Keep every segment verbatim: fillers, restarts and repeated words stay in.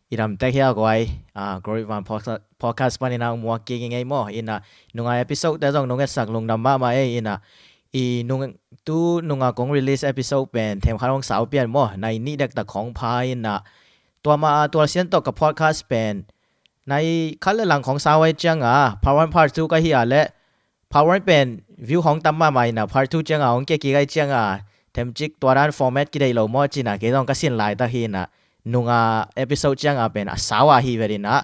I dam tek hia guai, ah, Glory Van Podca-, Podcast panin ah muak kik i ngei maw. Ina, nunga episode te zong nong etsak lungdam mahmah ei, ina, i nung, tu nunga kong release episode pen, them khat hong sau pian maw, nai nih dektak khong pha ina, tua ma a tual sian tawh ka podcast pen, nai khat le lang khong sau ai cianga, part one part two ka hi a le, part one pen view hong tam mahmah ina, part two cianga hong kia kik ai cianga, themcik tua dan format kideih lo maw cina, kei zong ka sin laitak hi ina, nunga episode cianga pen a sau a hi vet ina,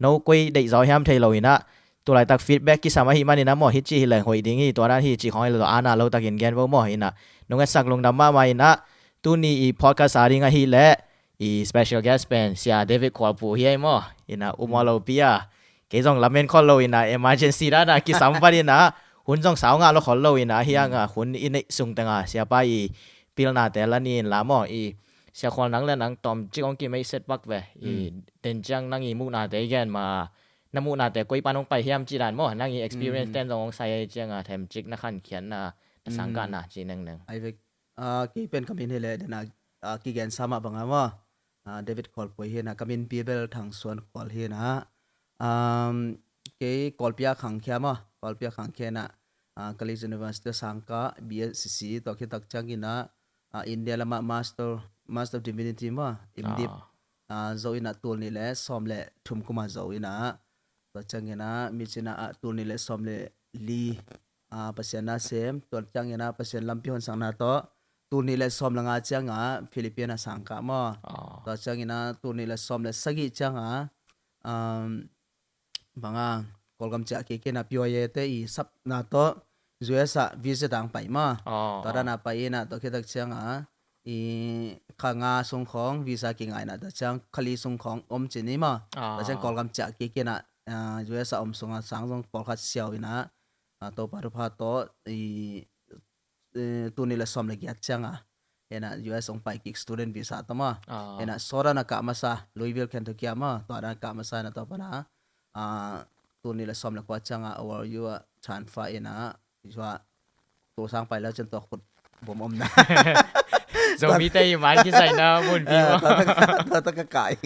no koi deih zaw hiam thei lo ina, tu laitak feedback kisam ahi man ina maw, hi ci hi leng hoih ding hi, tua dan hi ci khong hi lo ana lo takin gen vo maw ina, nung etsak lungdam mahmah ina, tuni i podcast a ding ahi le, i special guest pen Sia David Khualpu hi ei maw, ina um aw lo pi a, kei zong lamen khol lo ina, emergency dana kisam pan ina, hun zong sau ngah lo khol lo ina, hianga hun i neih sung tenga siapa i pilnate la ni in la maw, i Sia Khual nang le nang tom cik hong kimeih set pak ve, i den ciang nang i muhnate i gen ma, na muhnate koi pan hong pai hiam ci dan maw, nang i experience ten zong hong sai ei cianga, them cik na khankhiatna, na sangkahna ci nengneng. Ai vek, ah, kei pen ka min hi le dena, ah, kigen sa mah banga maw. Ah, David Khualpu hi na, ka min pi bel Thang Suan Khual hi na. Um, kei Kawlpi a khangkhia maw, Kawlpi a khangkhia na, ah, College University sangkah, B S C, tua khitak ciang ina, ah, India lama Master, Master of Divinity maw, imdip, ah, zo ina tul nih le sawm le thum kuma zo ina. Tua ciang ina, mi cina ah tul nih le sawm le li, ah, Pasian na sem, tua ciang ina Pasian lampi honsakna tawh, tul nih le sawm le nga cianga Philippine a sangkah maw. Tua ciang ina tul nih le sawm le sagih cianga, um, banga, Kawlgam ciah kik ina P Y A te i sapna tawh U S a visa dang pai maw. Tua dana pai ina, tua khitak cianga, i kha nga sung khong visa kingaina, tua ciang kha li sung khong om cin i maw. Tua ciang Kawlgam ciah kik ina, ah, U S a om sunga sang zong pawlkhat siau ina, ah, Topa thupha tawh i, eh, tul nih le sawm le giat cianga ina U S hong pai kik student visa tawh maw. Ina sawt dana kah masa Louisville, Kentucky a maw, tua dana kah masa ina tua pana, ah, tul nih le sawm le kua cianga O R U a transfer ina, tua, tua sang pai lo cin tua khut bom omna. Zomi te i man kisaina mun pi maw. Tua ta ka, tua ta ka kai.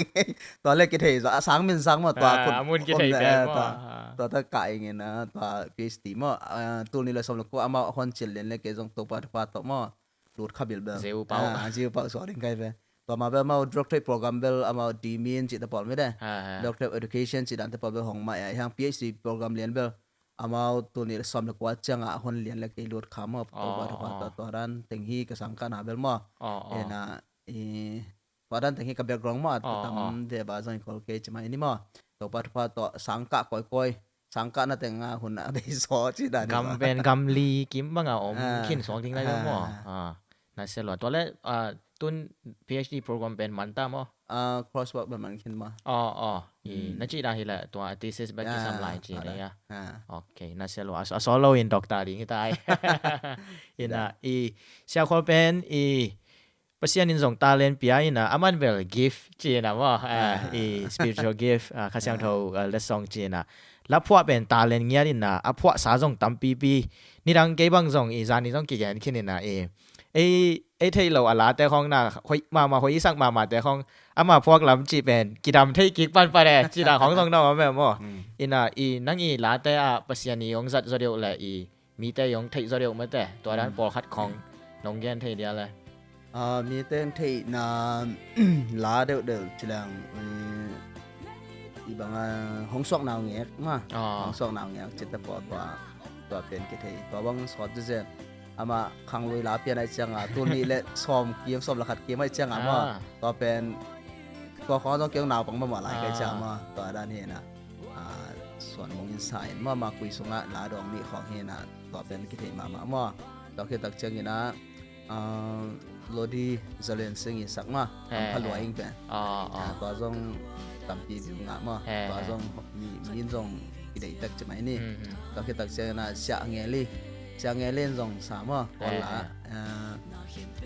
Tua le kithei zo, a sang min sang maw, tua khut mun kithei omna, pen maw. Tua ta ka kai ngina, tua P H D maw. Ah, tul nih le sawm le kua amau hon cil lian le kei zong Topa thupha tawh maw, lut kha bilbel. Ziu pau. Ah, ziu pau suak ding kai ve. Tua ma bel amau doctorate program bel amau D Min cih te pawl mi de. Doctor of Education cih dan te pawl bel hong mai a, hiang P H D program lian bel amau tul nih le sawm le kua cianga hon lian le kei lut kha maw. Topa thupha tawh tua dan teng hi ka sangkahna bel maw. Ina, i, tua dan teng hi ka background maw, a tam ve ba zong i kol kei ci mai ni maw. Topa thupha tawh sangkah kawikawi, sangkahna tenga hun a bei zaw ci dan. Gam pen gam li kim banga om khin suak ding lai lo maw. Na sia lua. Tua le, ah, tun P H D program pen man ta maw? Ah, coursework pen man khin maw. Oh, oh. I, na ci dan hi le tua thesis bek kisam lai ci na ya. Ok, na sia lua. A so lo in doctor ding hi tai. Ina, i, Sia Khual pen, i, Pasian in zong talent pia ina, aman bel gift ci ina maw, ah, i spiritual gift, ah, Kha Siangtho, ah, letsong ci ina. La phuah pen talent ngiat ina, a phuahsa zong tampipi. Nidang kei bang zong i zan i zong kigen khin ina i. Ei, ei thei lo a late khong na, hoih mama, hoih isak mama te khong, ama phuak lam ci pen, kidam thei kik panpan e, ci dan khong zong na om e maw. Ina i nang i late ah, Pasian i hong zat zaw deuh le i, mite i hong theih zaw deuh mate, tua dan pawlkhat khong nong gen thei dia le. Ah, mite hong theihna la deuhdeuh ci leng, i, i banga hong suak nau ngek ma. Hong suak nau ngek ci te pawl tua, tua pen kithei. Tua bang sawt zezen. Ama khanglui la pian ai cianga, tul nih le sawm kim, sawm le khat kim ai cianga ma. Tua pen, tua khong zong kei hong naupang mahmah lai kai cianga ma. Tua dan hi na. Ah, suan mung in sa in ma, ma kui sunga la dawng nih khong hi na. Tua pen kithei mahmah maw. Tua khitak ciangin ah, ah, Lodi Zalen Sing i sak ma, Kampha Luaing pen. Ah, tua zong tampi viu ngah maw. Tua zong mi, mi in zong i deih tek ci mai ni. Tua khitak ciangin ah Sia Ngeli. Sia Ngeli in zong sa maw. Kawl la, ah,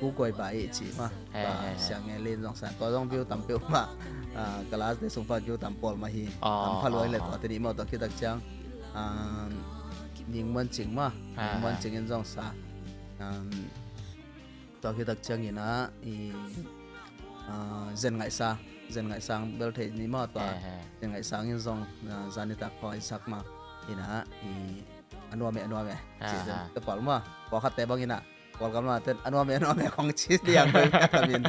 Pu Guai Bai ci maw. Tua Sia Ngeli in zong sa. Tua zong viu tampi uh mah. Ah, ka last day sung pa viu tam pawl mah hi. Kampha Luaing le tua te nih maw, tua khitak ciang. Ah, Ning Muan Cing maw. Ning Muan Cing in zong sa. Um, tua khitak ciangin ah, i, ah, Zen Ngaih Sa. Zen Ngaih Sang bel thei ni maw tua. He, he. Zen Ngaih Sang in zong, ah, zan nitak khawng i sak mah. Ina, i, a nuam e, a nuam e. Ha, ci zen ha. Te pal maw. Pawlkhatte bang ina. Kawlgam lamaten a nuam e, a nuam e khawng ci liang koi pia kamin.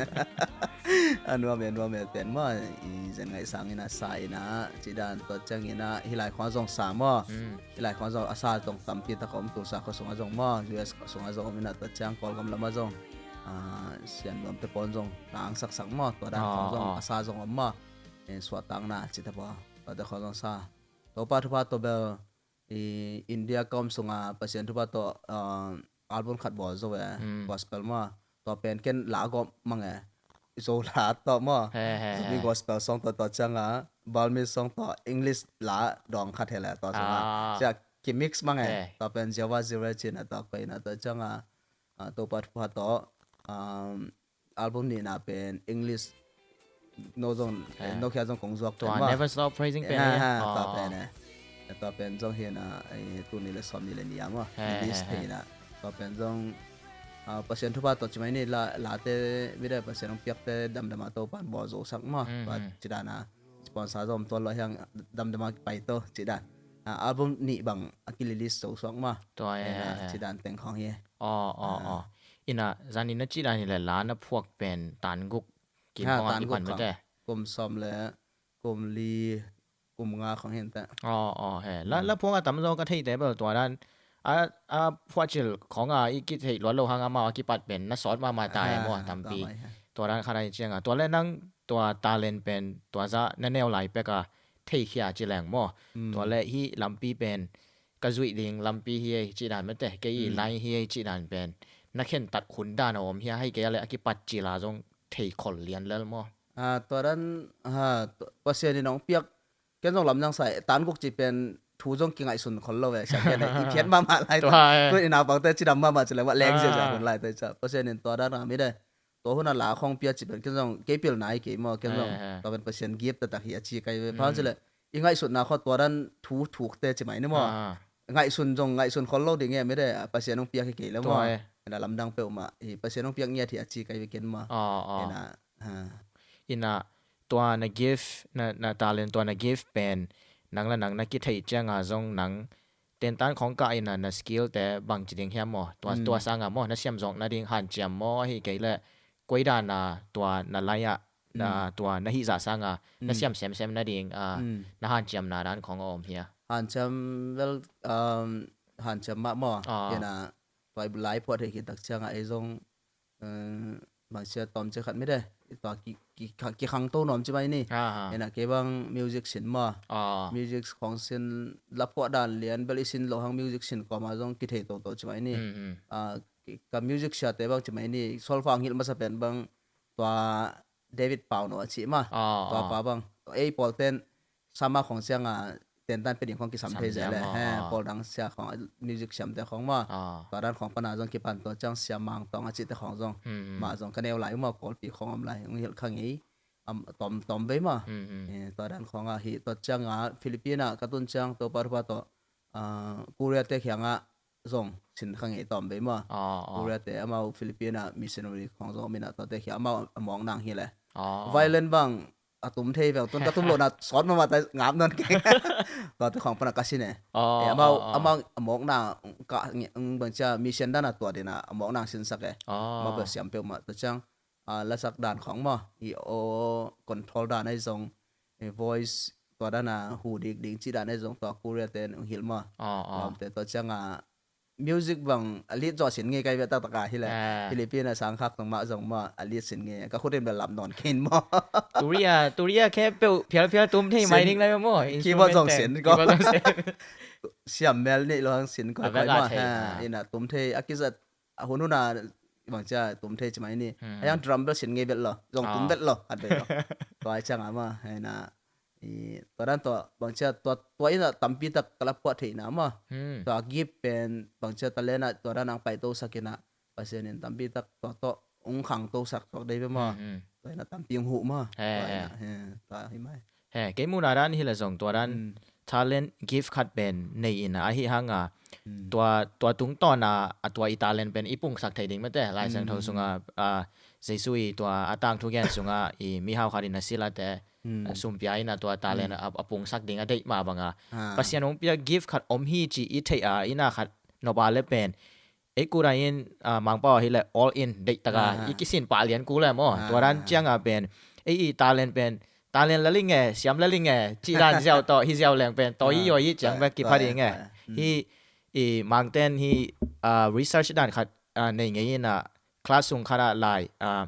A nuam e, a nuam e pen maw. I Zen Ngaih Sang ina sa ina. Ci dan tua ciang ina. Hi lai khawng zong sa maw. Hmm. Hi lai khawng zong a sa zong tampi tak a om Tulsa khua sungah zong maw, U S khua sungah zong om ina tua ciang Kawlgam lamah zong, ah, sian nuamte pawn zong tang saksak maw, tua dan khawng zong, ah, ah, a sa zong om maw. Eh, suahtakna cite paw, tuate khawng zong sa. Topa thupha tawh bel, i India ka om sungah Pasian thupha tawh, ah, album khat bawl zo e, hmm, gospel maw. Tua pen ken la gawp mang e. Zo la tawh maw. He, he, he. Zomi gospel song tawh, tua ciangah Burmese song tawh, English la dawng khat he le tua sungah. Ah. Cia ki mix mang e. He. Tua pen Jehovah Jireh cina tua koina tua ciangah, ah, Topa thupha tawh, um, album nihna pen English, no zong, eh, no khia zong kong zuak tua pen maw. Never Stop Praising pen, eh, ha, ha, tua pen, eh. Tua pen zong hi na, eh, tul nih le sawm nih le nih a maw. He, release he, he, thei na. Tua pen zong, ah, Pasian thupha tawh ci mai ni la, late, bide Pasian hong piakte damdam a Topan bawl zo sak maw. Hmm, tua, hmm, ci dan a sponsor zong om tuan lo hiang damdam a pai to ci dan. Ah, album nih bang a ki release zo suak maw. Tua, he, he, he, ci dan teng khawng hi. Aw, aw, ah, aw. Ina, zanin na ci dan hi le la na phuak pen tan guk kim, ha, khawng a tan guk kipan khawng. Mate. Kum sawm le kum li, kum nga khawng hi inteh. Aw, aw, he. La, hmm, la phuak a tam zaw ka theite bel tua dan. A, a phuah cil khawng a i kitheih luat lo hang amau a kipat pen na sawt mahmah ta e maw, ah, tampi. Tua mai, ha. Tua dan khat a hi ciang a. Tua le nang tua talent pen tua zah na neu lai pek a theikhia ci leng maw. Hmm. Tua le hih lampi pen ka zuih ding lampi hi ei cih dan mate, kei i, hmm, lai hi ei cih dan pen na khentat hun dan a om hia, hei kei a le a kipat cil a zong thei khol lian lel maw? Ah, tua dan, ha, tua, Pasian in hong piak, ken zong lamdang sa e, tan guk cih pen thu zong kingaihsun khol lo e, sia ken e, i phiat mahmah lai. Tua e. Tun i naupangte cidam mahmah ci le, va leng ziahziah, ah, hun laite cia. Pasian in tua dan a mi de. Tua hun a la khawng pia ci pen, ken zong kei pilna hi kei maw, ken zong, eh, eh, tua pen Pasian gift taktak hi a ci kai ve. Mm. Phan ci le, i ngaihsutna khawng tua dan thu thukte ci mai ni maw. Ah. Ngaihsun zong, ngaihsun khol lo ding e, mi de, Pasian hong piak hi kei le maw. Tua e. Ina lamdang peuhmah, i Pasian hong piak ngiat hi a ci kai ve ken maw. Ah, ah. Ina, ha. Ina, tua na gift, na, na talent, tua na gift pen, nang la nang na kithei ciang a zong nang, tentan khawng kah ina na skill te bangci ding hiam maw? Tua, mm, tua sanga maw? Na siam zawk nading hanciam maw? Ahi kei le koi dan a tua na lai ah, na, mm, tua na hih zah sanga na, mm, siam semsem nading, ah, mm, na hanciamna dan khawng a om hia? Hanciam, vel, um, hanciam mah maw? Ah. Ina tua i lai phuah thei khit tak cianga ei zong, eh, bangcia tawmcia khat mi de, tua ki, ki, ki khangto nuam ci mai ni. Ah, ah. Ina kei bang music sin maw. Ah. Music khawng sin, la phuah dan lian bel i sin loh hang music sin kawma zong kithei toto ci mai ni. Mm, mm. Ah, ki, ka music siate bang ci mai ni, solfa hong hilh masa pen bang tua David Pauno a ci maw. Ah, tua, ah, pa bang. Ei pawlten sama khawng cianga tentan pia ding khawng kisam thei zia le. He, ah, pawl dang sia khawng, music siamte khawng maw. Ah. Tua dan khawng pana zong kipan tua ciang Sia Mang Tawng a cihte khawng zong. Hmm, hmm. Mah zong ka neu lai maw, Kawlpi khawng om lai, hong hilh kha ngei. Am, tawm, tawm vei maw. Hmm, hmm. Eh, tua dan khawng a hi, tua cianga Philippine ah ka tun ciang Topa thupha tawh, ah, Korea te khiangah zong sin kha ngei tawm vei maw. Ah, ah. Korea te amau Philippine ah missionary khawng zong om ina tuate khiang amau a mawk nang hi le. Ah. Violin bang a tum thei veng, tun ka tum lohna sawt mahmah ta ngap nawn keng. Tuate khawng pana ka sin e. Ah, eh, amau, ah, ah. Amau a mawkna ka, ng, ng, bangcia mission dana tua dina a mawkna sinsak e. Ah. Amau bel siam peuhmah tua ciang, ah, lasak dan khawng maw, i aw control dan ahi zong, eh, voice tua dana hu dik ding cih dan ahi zong tua Korea ten hong hilh maw. Ah, ah. Lawmte tua cianga music bang a lead zaw sin ngei kai ve taktak a hi le. Ah. Philippine a sangkhak tungmah zong maw a lead sin ngei. Ka khut in bel lam nawn khin maw. Turia, turia khe peuh phialphial tum thei mai ding lai maw. Keyboard zong sin ko. Keyboard zong sin. Siam mel nih lo hang sin koi koi maw. Ha, ina tum thei a kizat a hun huna bangcia tum thei ci mai ni. Hmm. A yang drum bel sin ngei bel lo. Zong tum bel lo. At bel lo. Tua ai cianga maw. Ina I, tua dan tua, bangcia tua, tua ina tampi tak ka la phuah theihna maw. Hmm. Tua gift pen, bangcia talent ah, tua dan ang paito sakina, Pasian in tampi tak tua tawh, ung khangto sak tuak dei ve maw. Hmm, hmm. Tua ina tampi ung huh maw. He, tua he. Ina, he, tua hi mai. He, kei muna dan hi la zong, tua dan, hmm, talent gift khat pen, nei ina, ahi hanga, hmm, tua, tua tungtawn a, a tua i talent pen, i pungsak thei ding mate, Lai Siangtho, hmm, sunga, a, Jesu i tua a tangthu gen sungah i mihau khat in a silate, hmm, a sumpia in a tua talent, hmm, a, a pungsak ding a deih mah banga, ha, Pasian hong pia gift khat om hi ci i theih a, inn a khat nop a le pen ei kut a in, ah, Mangpau ahi le all in deih taka, ah, i kisin pah lian kul e maw. Ah. Tua dan cianga pen ei i talent pen, talent la ling e, siam la ling e, cih dan ziau tawh hi ziau leng pen tawi, ah, yawi i ciang, tua, bek kipha ding e. Tua, tua. Hmm. Hi i Mangten hi, ah, research dan khat, ah, nei ngei in a, class sung khat ah lai, ah,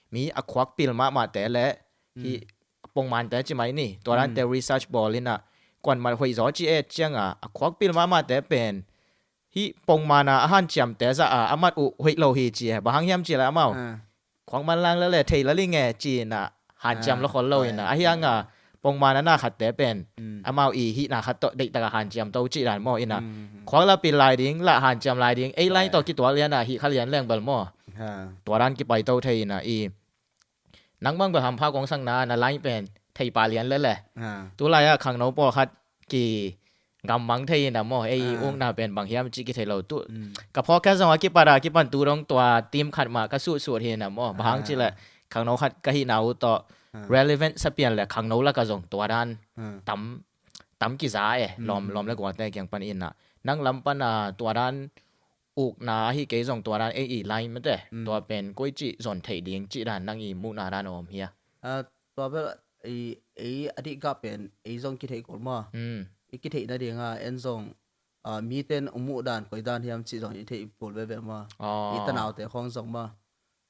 mi a khuak pil mahmahte le hi, hmm, pongmante ci mai ni. Tua dante, hmm, research bawl in a, kuan mat hoih zaw ci e cianga a khuak pil mahmahte pen hi pongman a a hanciamte zah a a mat uh hoih lo hi ci e. Bang hang hiam ci le amau, ah, khuak man lang le le thei la ling e ci in a hanciam, ah, lo khol lo in a, ah, ahi hang a pongman a na khatte pen, mm, amau i hihna khat tawh deih taka hanciam to cih dan maw in a. Mm, mm, mm. Khuak la pil lai ding, la hanciam lai ding, ei lai, ah, tawh kituak lian a hih kha lian leng bel maw. Ha. Tua dan kipai to thei in a i nang bang bel hampha kong sakna na lai pen thei pah lian le le. Ha. Tu lai ah khangno pawlkhat ki gammang thei in a maw, ei, ah, ukna pen bang hiam ci kithei lo tu. Mm. Ka podcast zong a kipat a kipan tu dong tua team khat mah ka sutsut hi in a maw. Bang hang, ah, ci le khangno khat ka hihna uh tawh, ah, relevant sa pian le khangno lak a zong tua dan, ah, tam, tam kiza e. Mm, lawm, mm, lawm le gualte kiang pan in a, nang lam pan a tua dan ukna ahi kei zong tua dan ei i lai mate. Mm. Tua pen koici zon theih ding cih dan nang i muhna dan a om hia? Ah, tua bel i, ei a dih gah pen ei zong kitheih kul maw. Mm. I kitheih nading a en zong, ah, miten muh dan koi dan hiam cih zong i theih kul veve maw. Oh. I tanaute khong zong maw.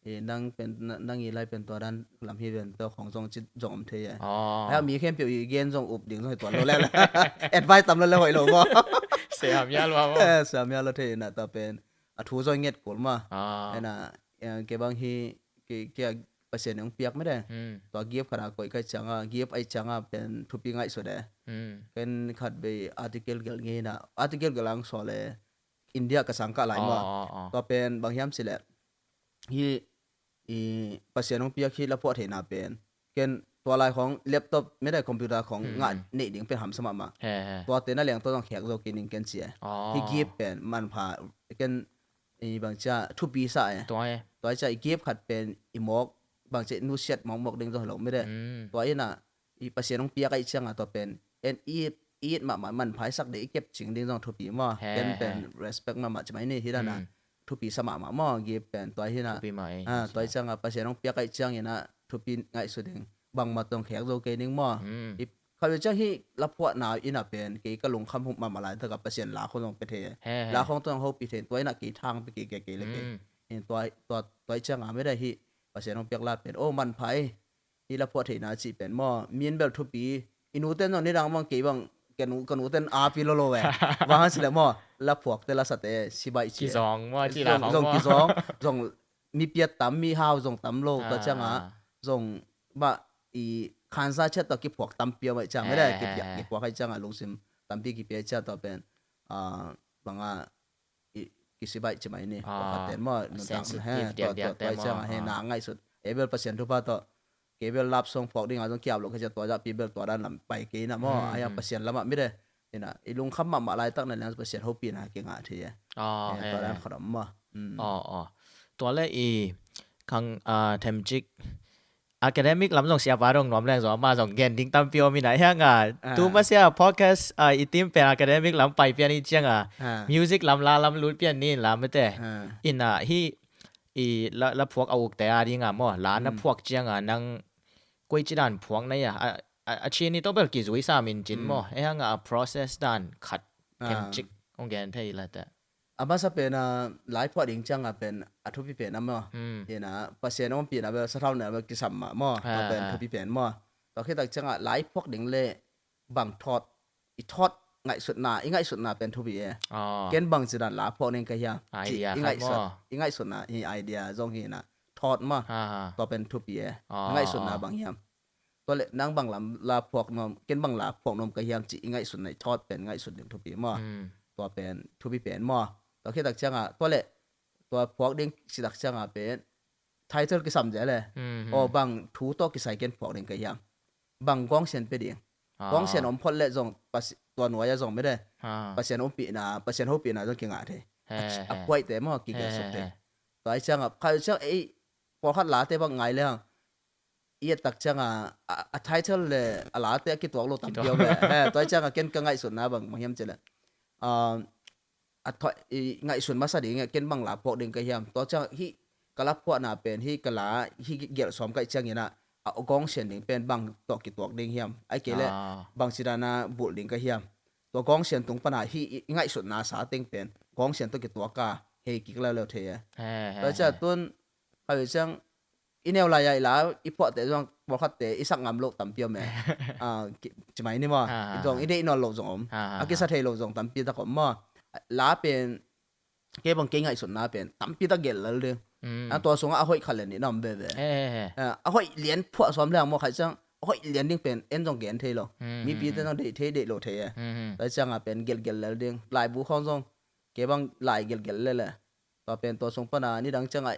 I nang pen, na-, nang i lai pen tua dan lam hi ven tua khong zong ci zong om thei e. Oh. Ai a mi khempeuh i gen zong up ding zong hi tuan lo le le. Advice tam lo le hoih lo maw. Siam ya lo maw. Eh, siam ya lo thei na tua pen a thu zong nget kul maw. Ah. Ena, eh, ke bang hi, ke, ke a Pasian hong piak mede. Hmm. Tua gift khat a koih kai cianga, gift ai cianga pen thupi ngaihsut e. Hmm. Ken khat bei article gel ngei na, article gel ang so le India ka sang kah lai maw. Oh, oh, oh. Tua pen bang hiam ci le hi, i Pasian hong piak hi la phuah theihna pen ken tua lai khong laptop mede computer khong, hmm, ngah, hmm, neih ding pen hamsa mahmah. He, he. Tuate na leng tua zong khek zo kei ning ken ci e. Oh. Hi gift pen manpha ken i bang cia thupi sa e. Tua e. Tua cia i gift khat pen i mawk bang cia nusiat mawkmawk ding zong hi lo mede. Hmm. Tua ina i Pasian hong piak aih cianga tua pen en i it, i it mahmah manpha i sak ding i kep cing ding zong thupi maw. He, ken pen, he, respect mahmah ci mai ni hi dana. Hmm. Thupi sa mahmah maw, gift pen tua hi na. Thupi mah e. Ah, tua hi cianga Pasian hong piak aih ciangina thupi ngaihsut ding. Bangmah tawh khek zo kei ding maw. Hmm. I khat ve ciang hi la phuahna ina pen kei ka lungkham humh mahmah lai taka Pasian la khong zong pia thei. He, he. La khong tawh zong hopih thei, tua ina kei thang pia kei, kei, kei le kei. Hmm. In tua, tua, tua hi cianga mede hi Pasian hong piak la pen, oh, manpha e. Hi la phuah theihna cih pen maw, min bel thupi. I nuten zong nidang bang kei bang, ka nu, ka nuten a pi lo lo ve. Bang hang ci le maw, la phuakte la sate, sibaih ci. Kizawng maw, ci la zong, khong zong maw. Kizawng, zong mi piat tam, mi hau zong tam lo, tua cianga, ah, zong mah i khansa ciat tawh kiphuak tampi om aih ciang, he, mede, he, kipiak, he, kiphuak aih cianga, lungsim tampi kipia aih ciang tua pen, ah, banga, i, kisibaih ci mai ni. Ah, pakhat ten maw, nuntak sensitive, he, tua, tua, diakdiak tua te aih cianga, maw, he, ah, na ngaihsut. Ei bel Pasian thupha tawh. Kei bel love song phuak dinga zong kiap lo kei cia tua zahpi bel tua dan lam pai kei na maw. Hmm, ahi a, hmm, Pasian lamah mide. Ina, i lungkham mahmah laitak na liang Pasian hopihna kingah thei e. Oh, he, tua dan, he, khat om maw. Hmm. Oh, oh. Tua le i khang, ah, themcik academic lam zong siapa dong nuam leng zong ama zong gen ding tampi om ina. Hianga, ah, tu masia podcast, ah, i team pen academic lam pai pian i cianga, ah, music lam la lam lut pian ni in la mete. Ah. Ina hi i la, la phuak a ukte a dinga maw, la na, hmm, phuak cianga nang koi ci dan phuak na ia, a, a, a chin i tawh bel kizui sa min cin, hmm, maw. Hianga a process dan khat, ah, themcik hong gen thei la te. A masa pen a, lai phuah ding cianga pen a thupi pen a maw. Hmm. Ina, Pasian ompihna bel sathau na bel kisam mah maw. Ha, a pen, ha, thupi pen maw. Tua khitak cianga lai phuak ding le bang thawt, i thawt ngaihsutna, i ngaihsutna pen thupi e. Oh. Ken bang ci dan la phuak ding ka hiam. Idea khat maw. Cih i ngaihsut, i ngaihsutna, i idea zong hi na. Thawt maw. Ha, ha. Tua pen thupi e. Oh, ngaihsutna, oh, bang hiam. Tua le nang bang lam la phuak nuam, ken bang la phuak nuam ka hiam cih i ngaihsutna, i thawt pen ngaihsut ding thupi maw. Hmm. Tua pen thupi pen maw. Tua khitak cianga, tua le, tua phuak ding citak cianga pen title kisam zel e. Hmm, hmm. Aw, bang thu tawh kisai ken phuak ding ka hiam. Bang gawngsian pia ding. Ah. Gawngsian om phot le zong Pasi-, tua nuai-a zong mede. Ah. Pasian ompihna, Pasian hopihna zong kingah thei. He, a ci-, a he, phuaite maw, kigelh suk thei. He, he, he. Tua aih cianga, khat ciang ei pawlkhat late bang ngai le hang i et tak cianga a, a title le a late a kituak lo tampi om e. Tua cianga ken ka ngaihsutna bang bang hiam cih le, ah, a thoi, i ngaihsun masa ding e, ken bang la phuak ding ka hiam? Tua cianga hih ka la phuahna pen, hih ka la hih gelh sawm ka hih ciangin ah a gawngsian ding pen bang tawh kituak ding hiam? Ai kei le bangci dana bulh ding ka hiam? Tua gawngsian tung pana hih i ngaihsutna sa teng pen gawngsian tawh kituak a hei kik leuleu thei e. Tua cianga tun khawi ciang i neu lai-a i la i phuahte zong pawlkhatte i sak ngam loh tampi om e. Ci mai ni maw? I zong i deih nawn loh zong om, a kisa thei loh zong tampi tak om maw? La pen kei bang kei ngaihsutna pen tampi tak gelh lel ding. A tua sungah a hoih khat le nih na om veve. A hoih lian phuah sawm le ang maw, khawi ciang a hoih lian ding pen en zong gen thei lo. Mipite zong deih thei deih lo thei e. Tua cianga pen gelhgelh lel ding. Laibu khawng zong kei bang lai gelhgelh lel e. Tua pen tua sung pana nidang cianga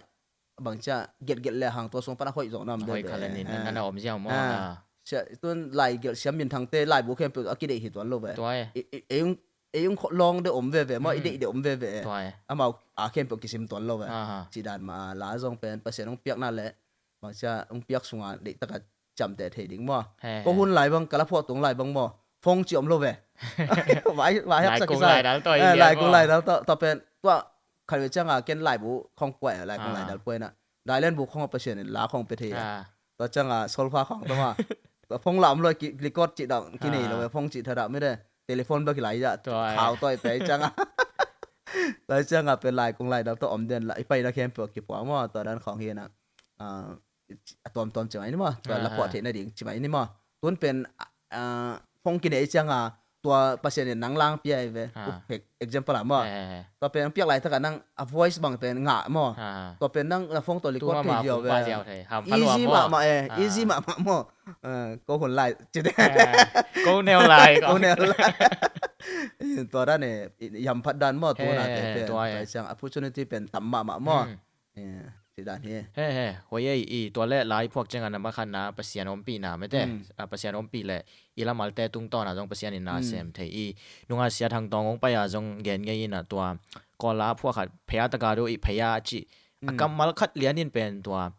bangcia gelhgelh le hang tua sung pana hoih zong na om veve. Hoih khat le nih na om ziau maw? Tun lai gelh siam minthangte laibu khempeuh a kideih hi tuan lo ve. Ei ung lawng de om veve maw, i deih de om veve. Amau a khempeuh kisim tuan lo ve. Ci dan mah a la zong pen Pasian hong piakna le bangcia hong piak sunga deihtaka ciamteh thei ding maw? Ko hun lai bang ka la phuah tung lai bang maw, phone ci om lo ve. Vai haksa kisa. Laikung laidal tawh tua pen tua khat ve cianga ken laibu khawng puai, laikung laidal puai na. Dailen bu khawng a Pasian in la khawng pe thei. Tua cianga solfa khawng tama tua phone la om lo, record cih dang kinei lo ve, phone cih thadah mite. Telephone bek hi lai zah khau tawi pe cianga. Tua cianga pen laikung laidal tawh om den la i paina khempeuh a kipua maw? Tua dan khawng hi na. A tuamtuam ci mai ni maw? Tua la phuah theih nading ci mai ni maw? Tun pen phone kinei cianga tua Pasian in nang langpia hi ve. Example a maw? Tua pen piak laitakah nang a voice bang pen ngah maw? Tua pen nang na phone tawh record thei ziau ve. Easy mahmah e, easy mahmah maw? Ko hun lai cite. Ko neu lai. Ko neu lai. Tua dan e, yamphat dan maw? Tuna te pen tua ciang opportunity pen tam mahmah maw? Ci dan hi. He he, hoi ei, i tua le lai phuak cianga na makhatna Pasian ompihna mete. Pasian ompih le i lamalte tungtawna zong Pasian in na sem thei. I nunga Sia Thang Tawng hong pai a zong gen ngei ina tua Kawl la phuak khat phaya takado i phaya ci. A kammal khat lianin pen tua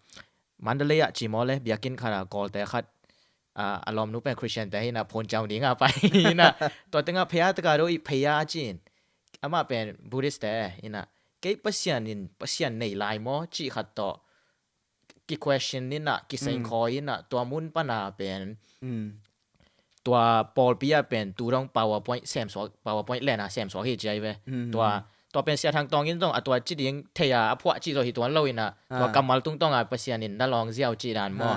Mandalay ah ci maw le, biakinn khat a Kawlte khat a lawmnu pen Christian te hi na, phone ciau dinga pai hi na. Tua tenga phaya takado i phaya ci in. Amah pen Buddhist te hi na. Kei Pasian in, Pasian nei lai maw cih khat tawh ki question ina, ki sengkhawi ina, tua mun pana pen tua pawlpi ah pen tu dong PowerPoint semsuak, PowerPoint lena semsuak hi ciai ve. Tua tua pen Sia Thang Tawng in zong a tua ci ding thei a, a phuah cih zaw hi tuan lo ina, tua kammal tungtawnga Pasian in na lawng ziau cih dan maw?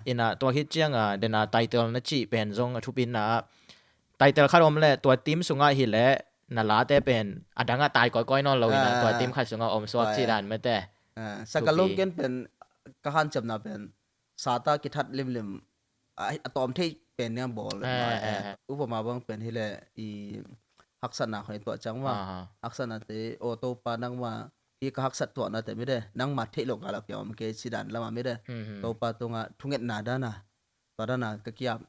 Ina tua hi cianga dena title na cih pen zong a thupina ah title khat om le tua team sungah hi le na late pen a dangah tai kawikawi nawn lo ina, tua team khat sungah om suak cih dan mete. Sakalung ken pen ka hanciamna pen sata kithat limlim a tawm thei pen nia bawl. Upama bang pen hi le i haksatna khoi tuah ciang ma, haksatna te aw Topa nangma hi ka haksat tuahna te mite nangma theih lo kala pia om kei ci dan lama mite Topa tunga thungetna dana tua dana ka kiam.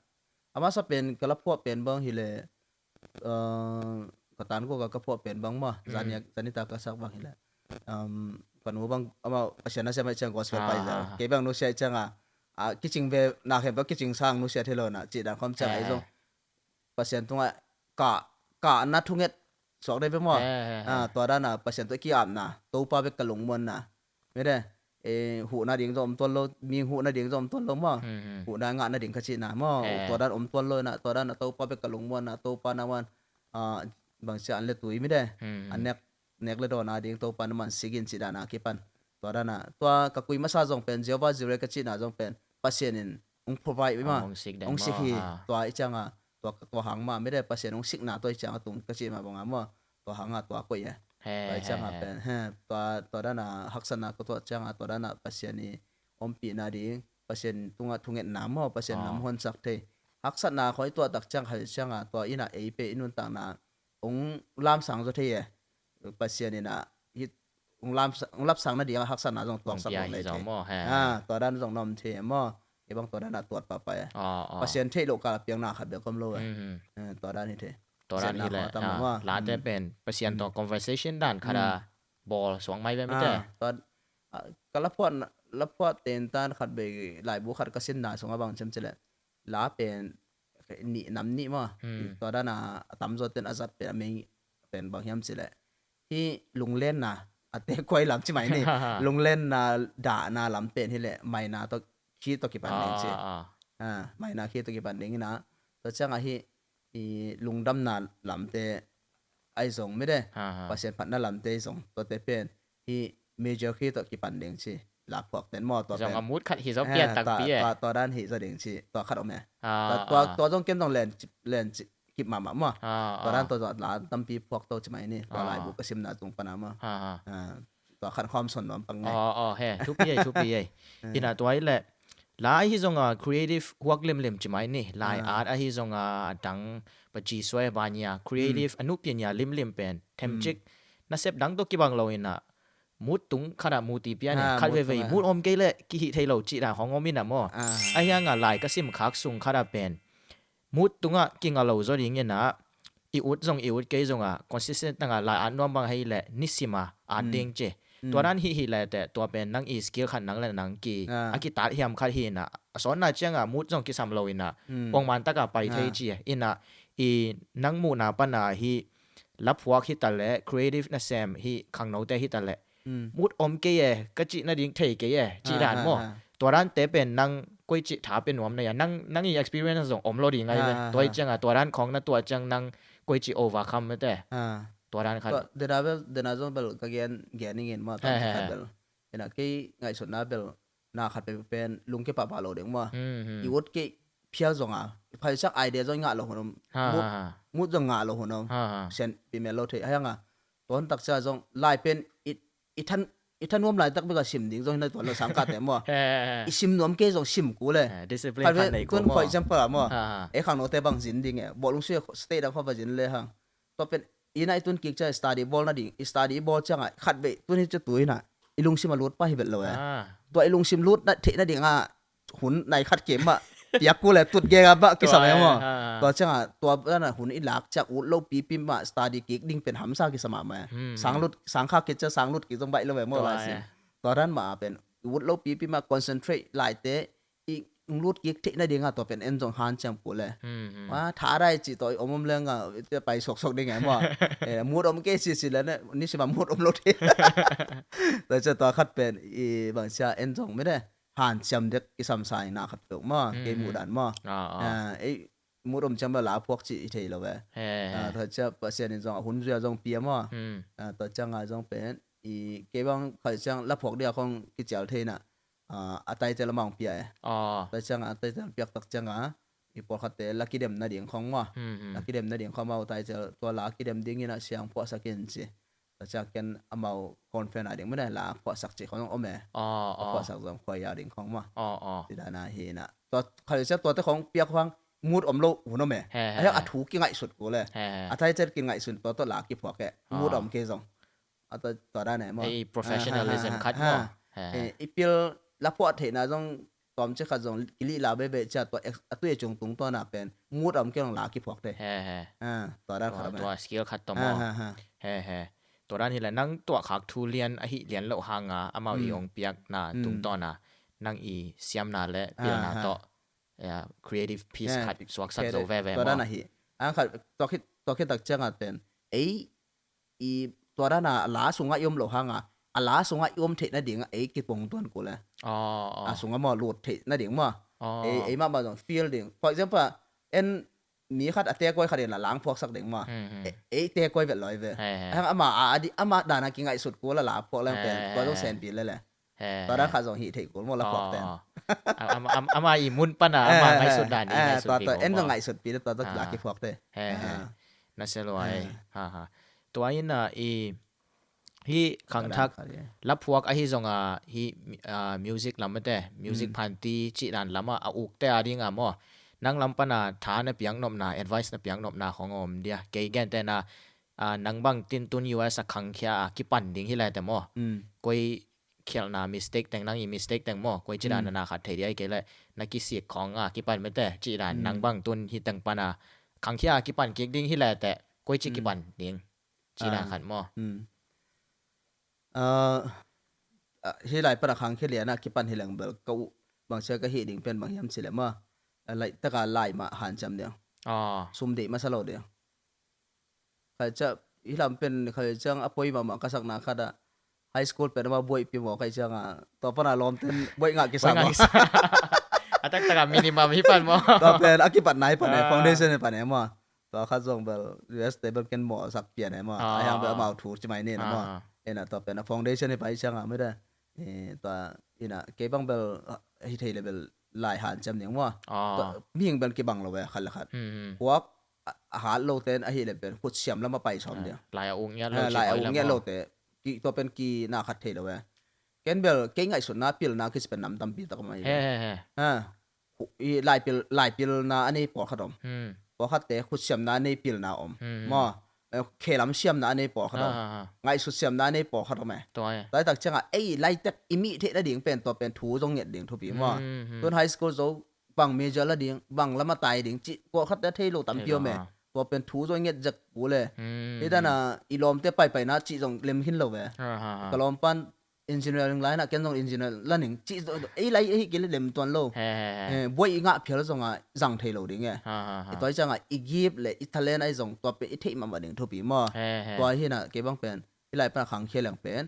A masa pen ka la phuah pen bang hi le ka tan ko ka ka phuah pen bang ma, zania zanita ka sak bang hi le ka nu bang ama Pasian na sia mai ciang gospel pai za. Kei bang nusia i cianga kicing ve na khempeuh kicing sang nusia thei lo na ci dan khawm ciang ai zong Pasian tunga ka ka na thunget suak dei ve maw? Tua dana Pasian tu ki apna Topa bek ka lungmuanna. Mite huhna ding zong om tuan lo, mi huhna ding zong om tuan lo maw? Huhna ngahna ding ka cihna maw? Tua dan om tuan lo na, tua dana Topa bek ka lungmuanna, Topa na wan bangsia an le tui mite an nek nek le dawna ding Topa na man sigin cih dana kipan. Tua dana tua ka kui masa zong pen Jehovah Jireh ka cihna zong pen Pasian in ung provide ma, ung sik hi. Tua i cianga tua tua hang ma mite Pasian ung sikna tua i cianga tung ka cih ma banga maw? Tua hanga tua koih e. Tua i cianga pen tua tua dana haksatna ka tuah cianga tua dana Pasian i ompihna ding, Pasian tunga thungetna maw, Pasian nam honsak thei. Haksatna khoi tuah tak ciang hai cianga tua ina ei pe i nuntakna ung lamsang zaw thei e. Pasian ina hit ung lapsang nading haksatna zong tuaksak lo lei thei. Tua dan zong na om thei e maw? Kei bang tua dana tuat pahpah e. Pasian theih loh kala piakna khat bek om lo e. Tua dan hi thei. Tua dan hi le late pen Pasian tawh conversation dan khata bawl suang mai ve mite. Ka la phuah laphuah ten tan khat bei laibu khat ka simna sungah bang ciam cileh la pen nih nam nih maw. Tua dana a tamzaw ten a zat pen a mei pen bang hiam cileh hi lunglenna a te kuai lam ci mai ni. Lunglenna dahna lam pen hileh maina tawh khi tawh kipan ding ci. Maina khi tawh kipan ding ina tua ciangah hi i lungdamna lamte ai zong mede Pasian phatna lamte ai zong tuate pen hi major khi tawh kipan ding ci. La phuak ten maw tua zong pen a mut khat hi zo pian takpi e. Tua dan hi zo ding ci tua khat om e. Tua zong ken zong len len kip mahmah maw. Tua dan tua zong la tampi phuak to ci mai ni tua laibu ka simna tung pana maw. Tua khan khawm son nuam pang ngai. Aw aw he thupi ei thupi ei. Ina tua i leh la ahi zonga creative huak limlim ci mai ni lai art ahi zonga a dang paci suai a bania creative a nupiania limlim pen themcik nasep dang tawh kibang lo ina mut tung khatah muti pian e khat veivei mut om kei leh kihih thei lo cih dan hong om ina maw. Ahianga lai ka sim khak sung khatah pen mut tungah kinga lo zaw ding ina i ut zong i ut kei zonga consistent tanga lai at nuam bang hei leh nisima at ding ci. Tua dan hih hih leh teh tua pen nang i skill khat nang le nang ki a kitat hiam khat hi ina a sawnna cianga mut zong kisam lo ina pongman taka pai thei ci ina i nang muhna pana hi laphuak hi ta leh creative nasem hi khangnote hi ta leh mut om kei e ka cih nading thei kei e cih dan maw. Tua dante pen nang koici tha pe nuam na ia nang i experience zong om lo ding ngai ve. Tua i cianga tua dan khong na tua ciang nang koici overcome mete tua dan khat. Dena bel dena zong bel ka gen gen ingin maw tua khat bel ina kei ngaihsutna bel na khat pe pen lungke pahpah lo ding maw. I ut kei phial zonga phai ciang idea zong ngah lo hun om. Mut zong ngah lo hun om. Sian pimel lo thei ahianga tuan tak cia zong lai pen i than i than nuam laitak bika sim ding zong hina tuan lo sangkate maw. I sim nuam kei zong sim ku le discipline khat nei ku maw. For example a maw e khangnote bang zin ding e bawlung sui state dang khaw va zin le hang tua pen ina i tun kik cia study bawl nading i study i bawl cianga khat bei tun hi cu tu hina i lungsim a lut pa hi vet lo e. Tua i lungsim lut na theih nadinga hun nai khat kei mah piak ku le tut gega bah kisam e maw. Tua cianga tua dana hun i lak ciang ut lo pipi mah study kik ding pen hamsa kisam ah mah e. Sang lut sang kha kit cia sang lut kik zong baih lo e maw lai si. Tua dan mah a pen ut lo pipi mah concentrate laite i lut kik theih nadinga tua pen en zong hanciam ku le. Wa tha dai ci tawh i om om lenga pai suaksuak ding e maw. Mut om kei ci ci le nisima mut om lo thei. Tua cia tua khat pen i bangsia en zong mede hanciam dek i samsa i na khat peuh maw kei muh dan maw. Ei mut om ciam la phuak ci i thei lo ve. Tua cia Pasian in zong a hun zuia zong pia maw. Tua cianga zong pen i kei bang khat ciang la phuak dia khong kicial theina a title amah hong pia e. Tua cianga a title piak tak cianga i pawlkhatte la kidem nading khong maw. La kidem nading khong maw title tua la kidem dingin a siang phuahsak in ci. Tua ciang ken amau conference a ding mene la phuahsak ci khong om e. A phuahsak zong khuai a ding khong maw. Tidana hi na tua khalisia tuate khong piak hang mut om lo hun om e. Ahiang a thu kingaihsut ku le a title kingaihsut tua tua la kiphuak e mut om kei zong. A tua tua dan e maw. Ei professionalism khat maw. I pil la phuah theihna zong tawm ci khat zong kilih la bebe cia tua a tui a cung tung tua na pen mut om kei zong la kiphuak te. Tua dan khat om e. Tua skill khat tawh maw. Tua dan hi le nang tuah khak thu lian ahi lian loh hanga amau i ong piakna tungtawna nang i siamna le pilna tawh creative piece khat suaksak zo veve maw. Tua dan ahi ang khat tua khit tak cianga pen ei i tua dana a la sungah i om loh hanga a la sungah i om theih nadinga ei kipong tuan ku le. A sungah maw lut theih nading maw. Ei ei mahmah zong feel ding for example en mi khat a tekoi khat in a lang phuaksak ding maw. Ei tekoi vet loi ve. Hang ama a adi ama dana kingaihsut ku la la phuak leng pen tua zong senpi le le. Tua dan khat zong hih theih kul maw la phuak ten. Ama i mun pana ama ngaihsut dan i ngaihsut pi en zong ngaihsut pi tua tua la kiphuak te. Na se luai. Tua ina i hi khangthak la phuak ahi zonga hi music lam mate music phanti cih dan lama a ukte a dinga maw. Nang lam pana tha na piang nopna advice na piang nopna khong om dia kei gente na nang bang tin tun U S a khangkhia a kipan ding hi le te maw. Koi khialhna mistake teng nang i mistake teng maw koi ci dan na khat thei dia i kei le na kisik khong a kipan mete ci dan nang bang tun hi teng pana khangkhia a kipan kik ding hi le te koi ci kipan ding ci dan khat maw. ah, hih lai pan a khangkhia lian ah kipan hi leng bel ka uh bangcia ka hih ding pen bang hiam cileh maw, ah, laih taka lai mah hanciam ding. Sum deih masa lo ding. Khacia hih lam pen khacia ciang a poi mahmah ka sakna khat ah high school pen amah buaihpi maw khacia ciang ah tua pan a lawmten buaih ngah kisa maw. A taktak a minimum hi pan maw. Tua pen a kipatna hi pan e, foundation hi pan e maw. Tua khat zong bel U S te bel ken mawhsak pian e maw. A hiang bel amau thu ci mai ni na maw. Ena tua pen a foundation hi pan hi ciang ah mede. Tua ina kei bang bel hi thei le bel lai hanciam ding maw. Mihing bel kibang lo e khat le khat. Puak a hat lo ten ahih le pen khutsiam lam a pai sawm ding. Lai a uk ngiat lo te tua pen kina khat thei lo e. Ken bel kei ngaihsutna pilna kis pen nam tampi tak mai. Laipilna a nei pawlkhat om. Pawlkhatte khutsiamna a nei pilna om maw. Khelam siamna a nei pawlkhat om. Ngaihsut siamna a nei pawlkhat om e. Tua tak ciangah ei laitak i mih theih nading pen tua pen thu zong nget ding thupi maw. Tun high school zo bang major la ding, bang lam a tai ding cih pawlkhatte thei lo tampi om e. Tua pen thu zong nget zek kul e. Hih dana i lawmte paipaina cih zong lem khin lo e. Ka lawm pan engineering line ah ken zong engineer la ning cih zong ei lai ahi kei le lem tuan lo. Buai i ngah phial zongah zang thei lo ding e. I tua hi ciangah i gift le i talent ahi zong tua pen i theih mahmah ding thupi maw. Tua hi na kei bang pen hih lai pan a khangkhia leng pen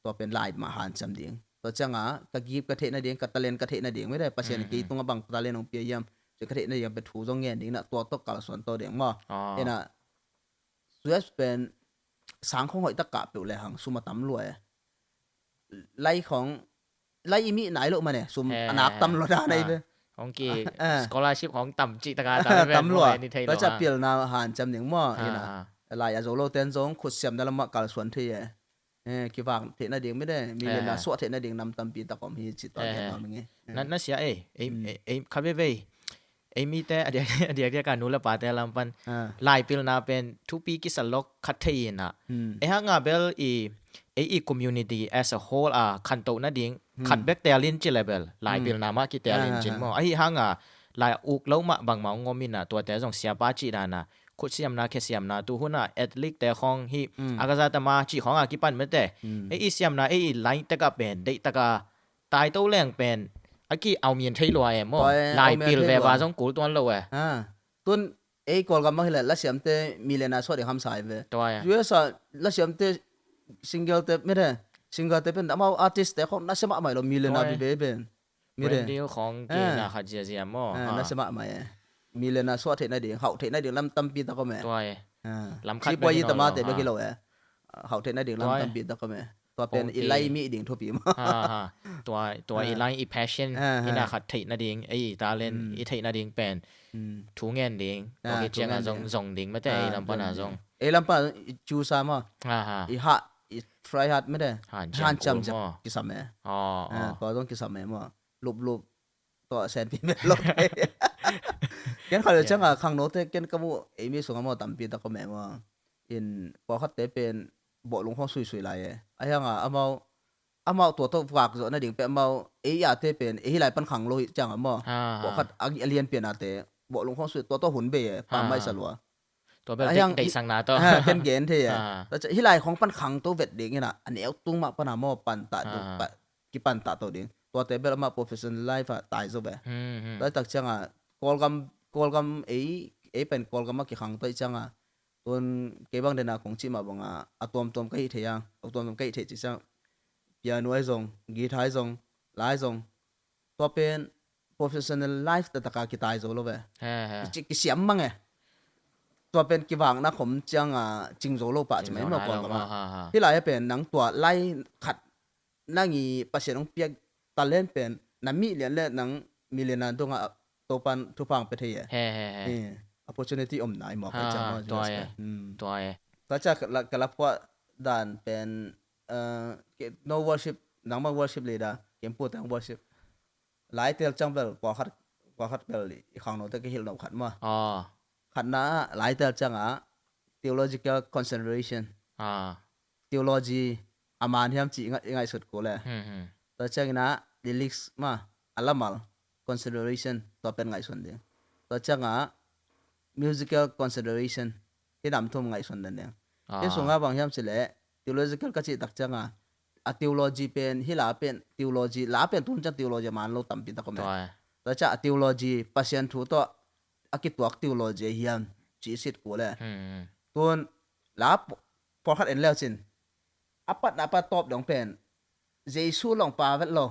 tua pen lai mah hanciam ding. Tua ciangah ka gift ka theih nading, ka talent ka theih nading mede Pasian in kei tungah bang talent hong pia hiam cih ka theih nading pen thu zong ngen ding na tua tawh kalsuan to ding maw. Ena U S pen sang khong hoih tak kah peuh le hang sum a tam lua e. Lai khong lai i mih nai loh mane sum a nak tam lua dan ahi ve. Hong ki scholarship hong tam cih taka tam lua. Tua ciah pilna hanciam ding maw. Ina lai a zo lo ten zong khutsiamna lamah kalsuan thei e. Kivak theih nading mede millionaire suah theih nading nam tampi tak om hi cih tua gen nuam ing e. Na sia ei ei kha veve. Ei mite a diakdiak a nu le pate lam pan laipilna pen thupi kisa lok khat thei ina. Ei hanga bel i ei i community as a whole a khantoh nading khat bek telin ci le bel laipilna mah kitelin cin maw. Ahi hanga lai a uk lo mah bangmah hong om ina tuate zong siapa cih dana khutsiamna khesiamna tu huna athlete te khong hi a ka zata ma cih khong a kipan mete. Ei i siamna ei i line teka pen deih taka taito leng pen a ki aumian thei lua e maw. Laipil ve va zong kul tuan lo e. Tun ei Kawlgam bang hileh lasiamte millionaire suah ding hamsa hi ve. U S a lasiamte single te mede single te pen amau artist te khong nasia mahmah lo millionaire vive pen. Brand deal khong kina khat ziazia maw. Nasia mahmah e. Millionaire suah theih nading hauh theih nading lam tampi tak om e. Lam khat bek hi tamate bek hi lo e. Hauh theih nading lam tampi tak om e. Tua pen i lai mih ding thupi maw. Tua i lai i passion ina khat theih nading ei i talent i theih nading pen thu ngen ding tua ki cianga zong zong ding mate ei lam pana zong. Ei lam pana i cusa maw. I hah i try hard mate. Hanciam zek kisam e. Tua zong kisam e maw. Luplup tua senpi met lo. Ken khat le cianga khangnote ken ka mu ei mi sunga maw tampi tak om e maw. In pawlkhatte pen bawhlung khong suisui lai e. Ahianga amau amau tua tawh vak zawh nading peh amau ei ate pen ei hilai pan khang lo hi cianga maw. Pawlkhat a lianpianate bawhlung khong sui tua tawh hun bei e pammaih sa lua. Tua bel deihsakna tawh ken gen thei e. Hilai khong pan khang to vet ding ina a neu tung mah pana maw pantah ding. Kipantah to ding tuate bel amah professional life ah tai zo ve. Tua tak cianga Kawlgam Kawlgam ei ei pen Kawlgam ah kikhang to i cianga tun kei bang dena kong cih mah banga a tuamtuam ka hih thei ang a tuamtuam ka hih thei cih ciang piano ahi zong guitar ahi zong lai zong tua pen professional life taktak a kitai zo lo ve. Kisiam mang e. Tua pen kivakna khom cianga cing zo lo pah ci mai maw Kawlgam ah. Hilai a pen nang tua lai khat nang i Pasian hong piak talent pen na mih lian le nang millionaire dongah Topan thupha hong pia thei e. Opportunity om nai mawk e ciang maw. Tua e. Tua ciang ka la phuah dan pen no worship nangmah worship leader kempu tang worship. Laitel ciang bel pawlkhat pawlkhat bel i khangnote ka hilh no khat maw. Khatna ah laitel ciangah theological consideration. Theology a man hiam cih i ngaihsut kul e. Tua ciangin ah lyrics mah a lamal consideration tua pen ngaihsun ding. Tua ciangah musical consideration hi nam thum ngaihsun den ding. Hi sungah bang hiam cileh theological ka cih tak ciangah a theology pen, hi la pen theology, la pen tun ciang theology man lo tampi tak om e. Tua ciang a theology, Pasian thu tawh a kituak theology hiam ci sit kul e. Tun la pawlkhat en leu cin, a patna pa tawp dong pen Jesu long pa vet lo,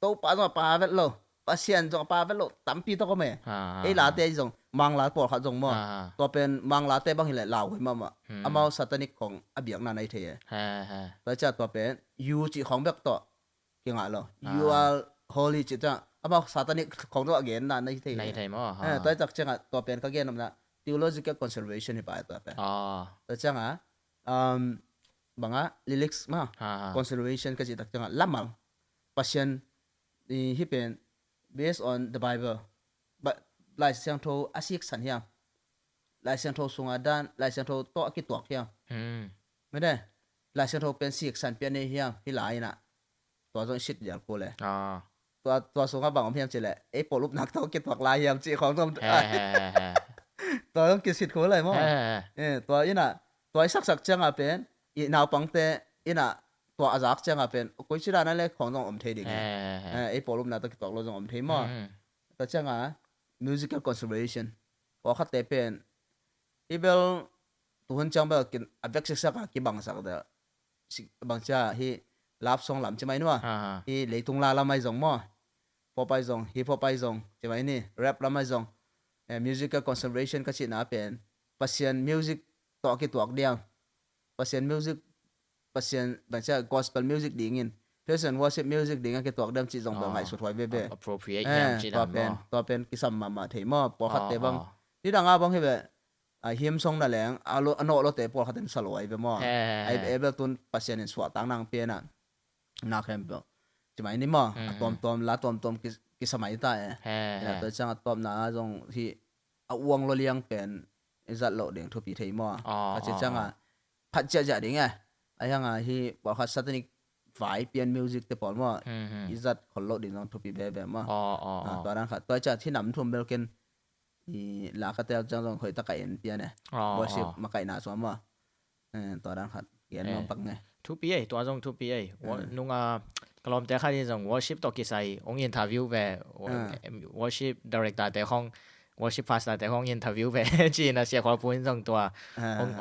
Topa zong a pa vet lo, Pasian zong a pa vet lo tampi tak om e. Ei late zong, Mangla pawlkhat zong maw, tua pen Manglate bang hileh lauhuai mahmah. Amau satanic khong a biakna na hi thei e. Tua ciang tua pen you cih khong bek tawh kingah lo. You are holy cih ciang amau satanic khong tawh a genna na hi thei e. Tua ciang ciangah tua pen ka gen omna theological consideration hi pa e tua pen. Tua ciangah banga lyrics ma consideration ka cih tak ciangah lamal Pasian hi pen based on the Bible. Lai Siangtho a siksan hiam? Lai Siangtho sunga dan, Lai Siangtho tawh a kituak hiam? Mede, Lai Siangtho pen siksan pian ei hiam? Hi lai inah tua zong i sit dial kul e. Tua, tua sungah bang om hiam cileh, ei pawl upna tawh kituak lai hiam cih khong zong om. Tua zong kisit kul lai maw? Tua inah, tua i saksak ciangah pen i naupangte inah tua a zak ciangah pen koi ci dana le khong zong om thei ding hi. Ei pawl upna tawh kituak lo zong om thei maw? Tua ciangah musical consideration, pawlkhatte pen i bel tuhun ciang bel a vek siksak a kibangsak de. Bangcia hi love song lam ci mai nua, hi leitung la lam ai zong maw, pop ai zong, hip hop ai zong ci mai ni, rap lam ai zong, musical consideration ka cihna pen Pasian music tawh a kituak diam, Pasian music, Pasian bangcia gospel music dingin, praise and worship music dingin a kituak diam cih zong bel ngaihsut huai veve. Tua pen kisam mahmah thei maw, pawlkhatte bang nidanga bang hi ve. Hymn song na leng a nawh lote pawlkhat in sa lo ai ve maw? Ai ve bel tun Pasian in suahtak nang pian ah, na khempeuh ci mai ni maw? A tuamtuam, la tuamtuam kisa mai ta e. Tua ciang a tuamna zong hi a uang lo liang pen i zat loh ding thupi thei maw? A ci ciangah phat ciahciah ding e. A hiangah hi pawlkhat satanic vai pian music te pawl maw, i zat khol loh ding zong thupi veve maw? Tua dan khat. Tua ciah thinam thum bel ken i la ka tel ciang zong hoih taka en pian e. Worship makaihna suam maw? Tua dan khat gen nuam pak nge. Thupi ei, tua zong thupi ei. Nunga ka lawmte khat in zong worship tawh kisai hong interview ve, worship director te hong, worship pastor te hong interview ve ci-in a, Sia Khual Pu in zong tua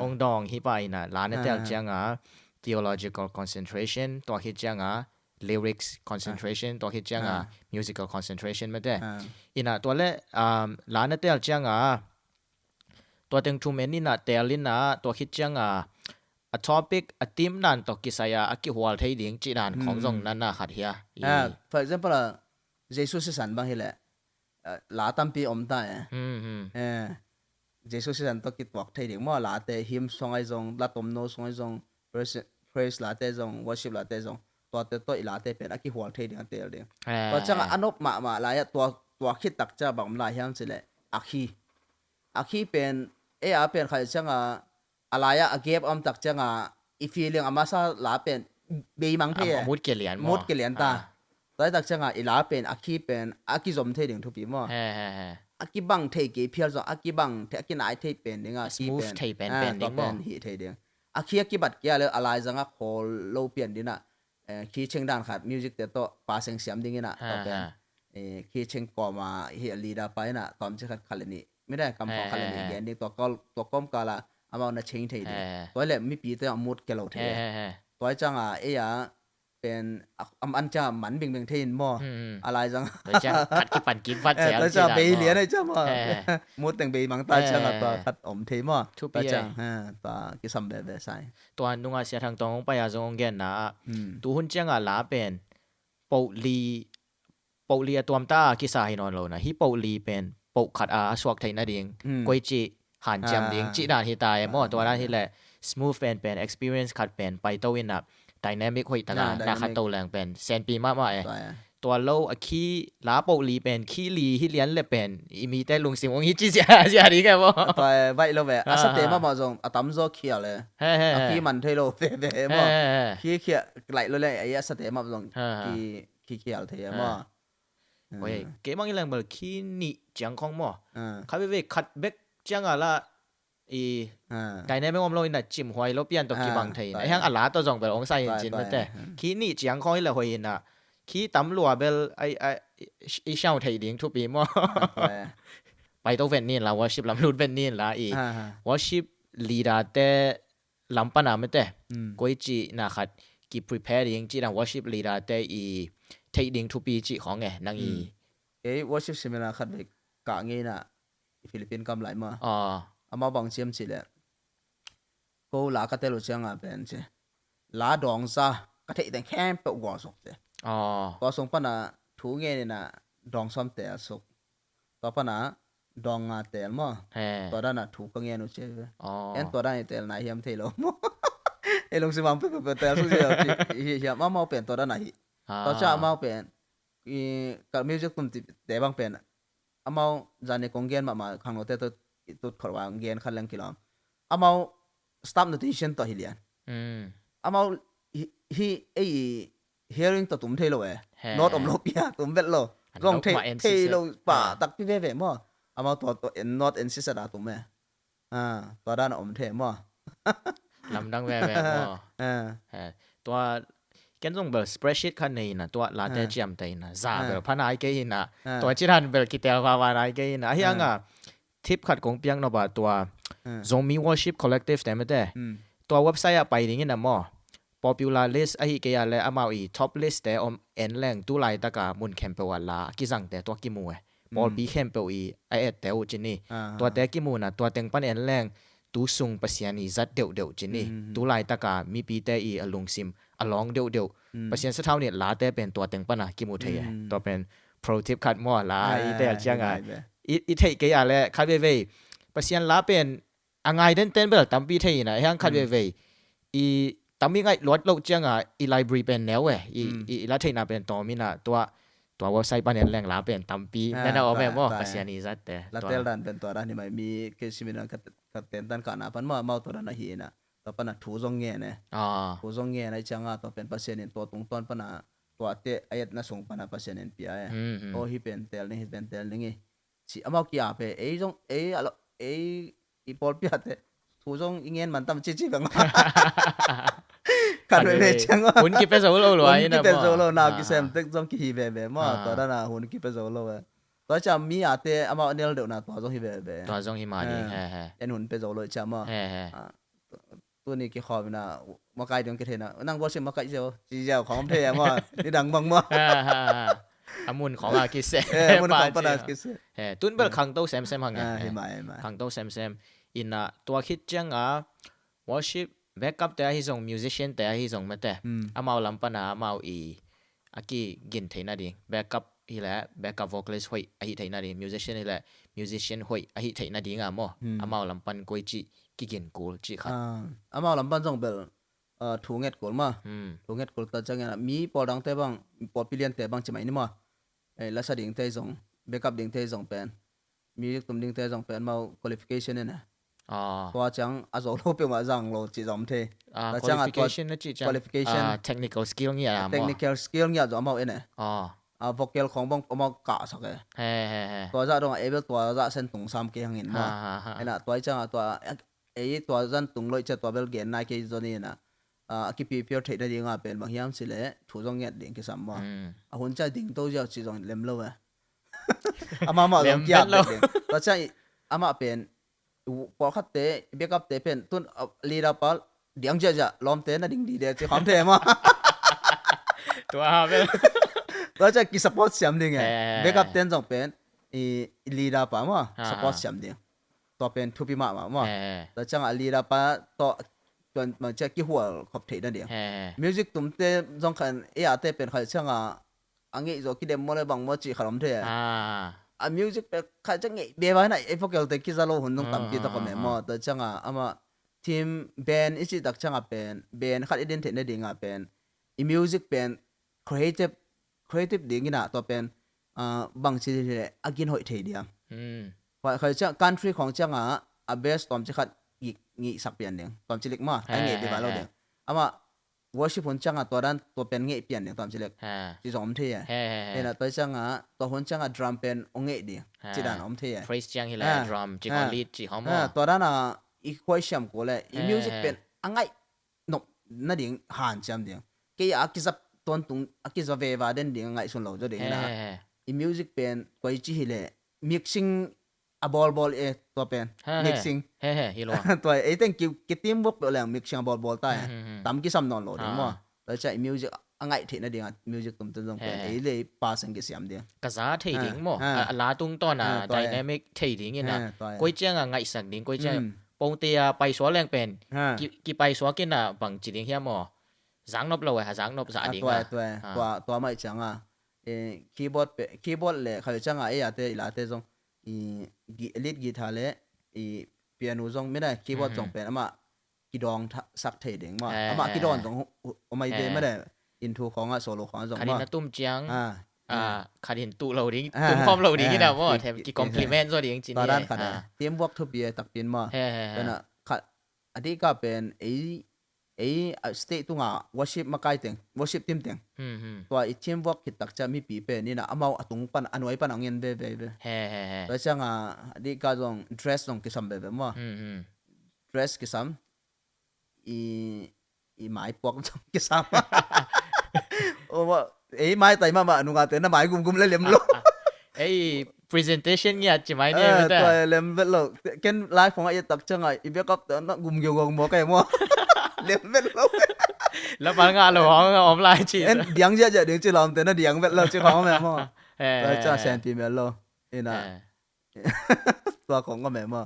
hong dawng hi pah in a, la na tel cianga theological concentration, tua khit cianga lyrics concentration, tua khit cianga musical concentration mate. Ina tua le la na tel cianga tua teng thum en ina tel ina, tua khit cianga a topic a theme dan tawh kisai a a kihual thei ding cih dan khong zong na na khat hia? For example, Jesu sisan bang hileh la tampi om ta e. Jesu sisan tawh kituak thei ding maw, late, hymn song ai zong, la tomno song ai zong, praise late zong, worship late zong, tuate tawh i late pen a kihual thei ding a tel ding. Tua ciangah a nop mahmah lai-ah tua, tua khit tak ciangah bang om lai hiam cileh a khi, a khi pen ei a pen khai ciangah a lai-ah a gap a om tak ciangah i feeling a masa la pen beimang thei e. Mood kilian maw? Mood kilian ta. Tua tak ciangah i la pen a khi pen a kizom thei ding thupi maw? A kibang thei kei phial zong a kibang thei, a kinai thei pen dingah a khi pen, thei pen, tua pen hih thei ding. A khi a kibat kia le a lai zangah khawl lo pian dinah khi cheng dan khat music te tawh pa seng siam ding inah tua pen khi cheng kawma hi a leader pa inah tawmci khat khat le nih, midang kam khong khat le nih gen ding, tua kawm kala amau na cheng thei ding. Tua le mipi te a mood kia lo thei. Tua ciangah ei a pen am an ciang man bingbing thei in maw? A lai zang tua ciang khat kipan kim vat zel tua ciang bei lian ai ciang maw? Mood teng beimang ta ciangah tua khat om thei maw? Tua ciang tua kisam veve sai. Tua nunga Sia Thang Tawng hong pai a zong hong genna ah tuhun ciangah la pen poh li, poh li a tuamta a kisa hi nawn lo na, hi poh li pen poh khat a a suak theih nading koi cih hanciam ding cih dan hi ta e maw? Tua dan hileh smooth pen pen experience khat pen paito inah dynamic hoih taka na khat to leng pen senpi mahmah e. Tua lo a khi la poh li pen khi li hi lian le pen i mite lungsim hong hi ci zia zia ding e maw? Tua e, baih lo ve. A sate mahmah zong a tamzaw khial e. A khi man thei lo veve e maw? Khi khial laih lo le a sate mah zong khi khial thei e maw? Kei mang i leng bel khi nih ciang khong maw? Khat veve khat bek ciangah la i dynamic om lo in a cimhuai lo pian tawh kibang thei in a, hiang a la tawh zong bel ong sai in cin mate. Khi nih ciang khawng hi le hoih in a, khi tam lua bel i siau thei ding thupi maw? Pai to ven ni in la, worship lam lut ven ni in la, i worship leader te lam pana mate, koi ci na khat ki prepare ding ci na, worship leader te i theih ding thupi ci khawng e nang i. Kei worship seminar khat vei kah ngei na, i Philippine kam lai ma. Amau bang ciam ci le, ko la ka tel uh cianga pen ci, la dawngza ka theih teng khempeuh gualsuk ci. Tua sung pana thu ngen ina dawngsawm telsuk. Tua pana dawng nga tel maw? Tua dana thu ka ngen uh ci ve. En tua dana i tel nai hiam thei lo maw? Ei lungsim ang peuhpeuh tel suk ci hiam? Amau pen tua dana hi. Tua cia amau pen i ka music tum ti te bang pen amau zani kong gen mahmah khangnote tu tut khawh wa gen khat leng kilawm. Amau staff notation tawh hi lian. Amau hi ei hearing tawh tum thei lo e. Not om lo pia tum vet lo. Zong thei lo pa takpi veve maw? Amau tua not en sisat a tum e. Tua dan a om thei maw? Lamdang veve maw? Tua ken zong bel spreadsheet khat nei ina, tua late ciamte ina, za bel pha nai kei ina, tua cidan bel kitel vava nai kei ina. Ahi anga tip khat kong piak nop a, tua Zomi Worship Collective te mate, tua website ah pai ding ina maw? Popular list ahi kei a le amau i top list te om en leng, tu laitaka mun khempeuh ah la kizangte tua kimu e. Pawlpi khempeuh i a ette uh ci ni. Tuate kimu na, tua teng pan en leng tu sung Pasian i zat deuhdeuh ci ni. Tu laitaka mipite i a lungsim a lawng deuhdeuh Pasian sathau nih late pen tua teng pana kimu thei e. Tua pen pro tip khat maw, la i tel cianga i theih kei a le khat veivei Pasian la pen a ngai denten bel tampi thei ina, hiang khat veivei i tampi ngaih luat loh cianga i library pen neu e, i la theihna pen tawm ina, tua tua website pan en leng la pen tampi nana om e maw? Pasian i zatte la tel dan pen tua dan hi mai. Mi kei siminar ka tentan kahna pan maw, amau tua dan ahi ina, tua pana thu zong ngen e. Thu zong ngen ahi cianga tua pen Pasian in tua tungtawn pana tuate a etna sung pana Pasian in pia e. O hi pen tel ning, hi pen tel ning i ci amau kia pe, ei zong ei a lo ei i pawlpi ate thu zong i ngen man tam cici bang. Kan ve ve ciang hun kipe zo lo lua ina, kipe zo lo na, kisem tek zong kihi ve ve maw? Tua dana hun kipe zo lo e. Tua ciang mi ate amau nel deuh na tua zong hi ve ve. Tua zong hi ma ding he he. En hun pe zo lo ciang maw? He he. Tuni kikhawm ina makai ding kitheina, nang worship makai zeu ci zeu khawm thei a maw? Ni dang bang maw? A mun khawng a kise. Mun khawng pana kise. Tun bel khangto semsem hang e. Khangto semsem ina, tua khit cianga worship backup te ahi zong, musician te ahi zong mate, amau lam pana amau i a kigin theihna ding, backup hi le backup vocalist hoih ahi theihna ding, musician hi le musician hoih ahi theihna dinga maw? Amau lam pan koi ci kigin kul ci khat. Amau lam pan zong bel thu nget kul ma. Thu nget kul ta ciangin mi pawl dangte bang, pawlpi liante bang ci mai ni maw? Lasa dingte zong, backup dingte zong pen, music tum dingte zong pen amau qualification in e. Tua ciang a zo lo peuhmah zang lo ci zong thei. Qualification na ci ciang qualification, technical skill ngia, technical skill ngia zong amau in e. Vocal khawng bang amau kahsak e. Tua zah dong a ei bel tua zah sen tung sam kei hangin maw? Ina tua i cianga tua ei tua zan tung loih cia tua bel gen nai kei zon ina, a kipipior theihna dinga pen bang hiam ci le thu zong nget ding kisam maw? A hun cia ding to ziau ci zong lem lo e. Amah mah zong kiam lo ding. Tua cia amah pen pawlkhatte, backup te pen tun leader pa diang ziahziah lawmte na ding dide ci khawm thei maw? Tua ha bel tua cia kisupport siam ding e. Backup ten zong pen i leader pa maw, support siam ding. Tua pen thupi mahmah maw? Tua ciangah leader pa tawh tua mang cia kihual khop theih nading. Music tumte zong khan ei ate pen khaih ciangah a ngeih zawh kidem maw le bang maw cih khat om thei. A music pen khaih ciang ngeih beva hina ei vocal te kiza lo hun zong tampi tak om e maw? Tua ciangah amah team band i cih tak ciangah pen band khat i din theih nadingah pen i music pen creative, creative ding inah tua pen bangci hileh a gin hoih thei diam? Khaih ciang country khawng ciangah a best tawmci khat ngihsak pian ding, tawmci lik maw a ngeih beva lo ding. Amah worship hun ciangah tua dan tua pen ngeih pian ding tawmci lik ci zong om thei e. Hena tua ciangah tua hun ciangah drum pen ong ngeih ding ci dan om thei e. Praise ciang hileh drum ci khaw lead ci khaw maw? Tua danah i khuaisiam kul le i music pen a ngaih nop nading hanciam ding. Kei a kiza tawntung a kiza veva den ding a ngaihsun lo zaw ding ina. I music pen koici hi le mixing a bawlbawl e tua pen. Mixing. Tua ei teng ki teamwork peuh leng mixing a bawlbawl ta e. Tam kisam nawn lo ding maw. Tua cia i music a ngaih theih nading a music tumte zong pen ei le i pa seng kisiam ding. Ka za thei ding maw. A la tungtawn a dynamic thei ding ina. Koi ciang a ngaihsak ding koi ciang pongte a paisuak leng pen kipaisuak ina bang ci ding hiam maw. Zangnop lo e ha zangnop zah ding a. Tua mai ciang a keyboard le khawi ciang a ei a te i la te zong i lead guitar le i piano zong mina keyboard zong pen amah kidawng sak thei ding maw. Amah kidawn zong om ai ve mah le. Inthu khawngah solo khawngah zong khat in maw a tum ciang khat in tuh lo ding tum khawm lo ding ina maw. Ki compliment zaw ding cin hi. Teamwork thupi e takpi in maw. Pena khat a dihka pen ei ei state tunga worship makai teng worship team teng tua i teamwork khit tak cia mipi pen ina amau a tung pan a nuai pan a ngen veve ve. Tua cianga a dihka zong dress zong kisam veve maw. Dress kisam i i mai puak zong kisam. Ei mai tai mahmah nungate na mai gumgum le lem lo. Ei presentation ngiat ci mai ni. Tua lem vet lo. Ken lai khong a i tak cianga i backup te na gum geu gong maw kai maw. Lem vet lo. La pal ngah lo hong om lai ci. En diang ziahziah ding ci lawmte na diang vet lo ci khong om e maw. Tua cia senpi mel lo ina. Tua khong ka mem a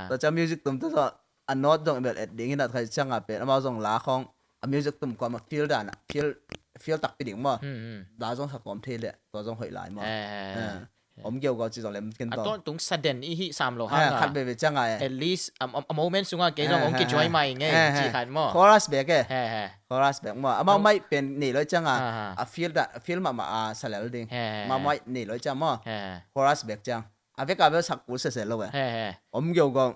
tua cia music tum te saw a note zong bel et ding in a khai cianga pen amau zong la khong a music tum khong a feel dan a feel feel takpi ding maw. La zong sa kawm thei leh tua zong hoih lai maw. Om geugau ci zong lem ken a tawh tawntung saden i hih sam lo hang a khat veve cianga e. At least a moment sunga kei zong ong kijoy mai ngei ci khat maw. Chorus bek e. Chorus bek maw amau mai pen nei loi cianga a feel dan a feel mahmah a salel ding. Amau mai nei loi cianga maw. Chorus bek ciang a veka bel sak kul sese lo e. Om geugau.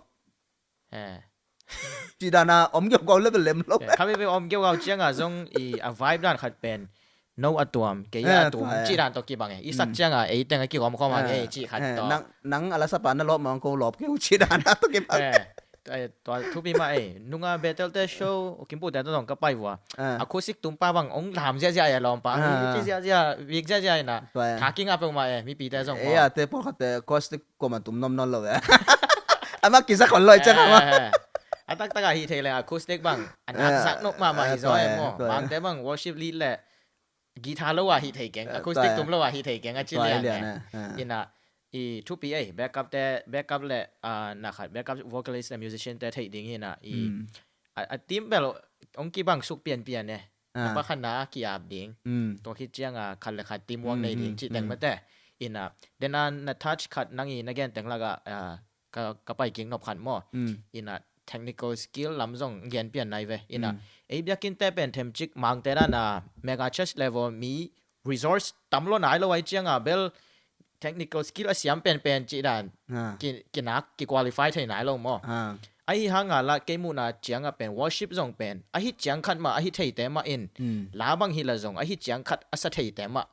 Ci dana om geugau le bel lem lo e. Kha veve om geugau cianga zong i a vibe dan khat pen no a tuam kei a tuam ci dan tawh kibang e. I sak cianga ei teng a kigawm khawm a ngei ci khat tawh. Nang a la sapa na lawp mang ko lawp keu ci dana tawh kibang e. Tua thupi mah ei nunga Betel te show kimpute tawh zong ka pai vua. Acoustic tumpa bang ong lam ziahziah e lawmpa ci ziahziah vik ziahziah ina. Thaking a peuhmah e mipite zong ei ate pawlkhatte acoustic kuaman tum nom nawn lo e. Amah kizak hon loi ciang amah a taktak a hih thei leng acoustic bang a nak zak nop mahmah hi zaw e maw. Mangte bang worship lead le guitar lo a hih thei keng acoustic tum lo a hih thei keng a ci lian e. Ina i thupi ei backup te backup le na khat backup vocalist le musician te theih ding hina i a team bel ong kibang suk pianpian e. Number khatna a ki-ap ding. Tua khit cianga khat le khat teamwork nei ding cih teng mate. Ina dena na touch khat nang i na gen teng laka ka pai kik nop khat maw. Ina technical skill lam zong gen pian nai ve. Ina ei biakinte pen themcik mangte dana mega church level mi resource tam lo nai lo ai cianga bel technical skill a siam penpen cih dan kinak kiqualify thei nai lo maw. Ahi hanga la kei muhna cianga pen worship zong pen ahi ciang khat mah ahi theite mah in la bang hila zong ahi ciang khat a sa theite mah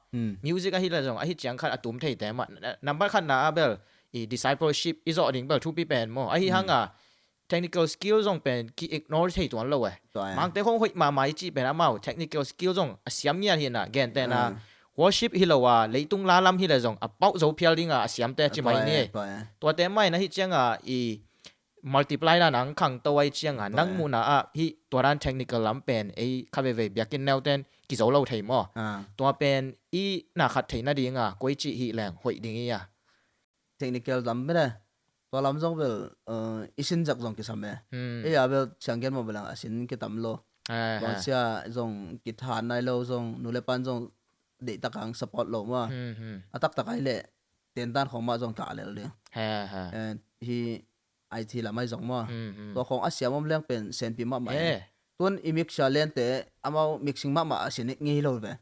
music ahila zong ahi ciang khat a tum theite mah number khatna a bel i discipleship i zawh ding bel thupi pen maw. Ahi hanga technical skill zong pen ki ignore thei tuan lo e. Mangte khong hoih mahmah i cih pen amau technical skill zong a siam ngiat hina gentena worship hi lo a leitung la lam hi le zong a pauh zo phial dinga a siamte ci mai ni. Tuate mai na hi cianga i multiply dan ang khang to ai cianga nang muhna ah hi tua dan technical lam pen ei kha veve biakin neuten kizo lo thei maw. Tua pen i na khat theih nadinga koi cih hi leng hoih ding i a. Technical lam bene tua lam zong bel i sin zak zong kisam e. Ei a bel sianggen maw belang a sin kitam lo. Bangsia zong kithan nai lo zong nu le pan zong deihtak ang support lo maw. A taktak ai leh tentan khong mah zong ka lel ding. Hi I T lam ai zong maw. Tua khong a siam om leng pen senpi mahmah e. Tun i mixer lente amau mixing mahmah a sin ngei lo ve.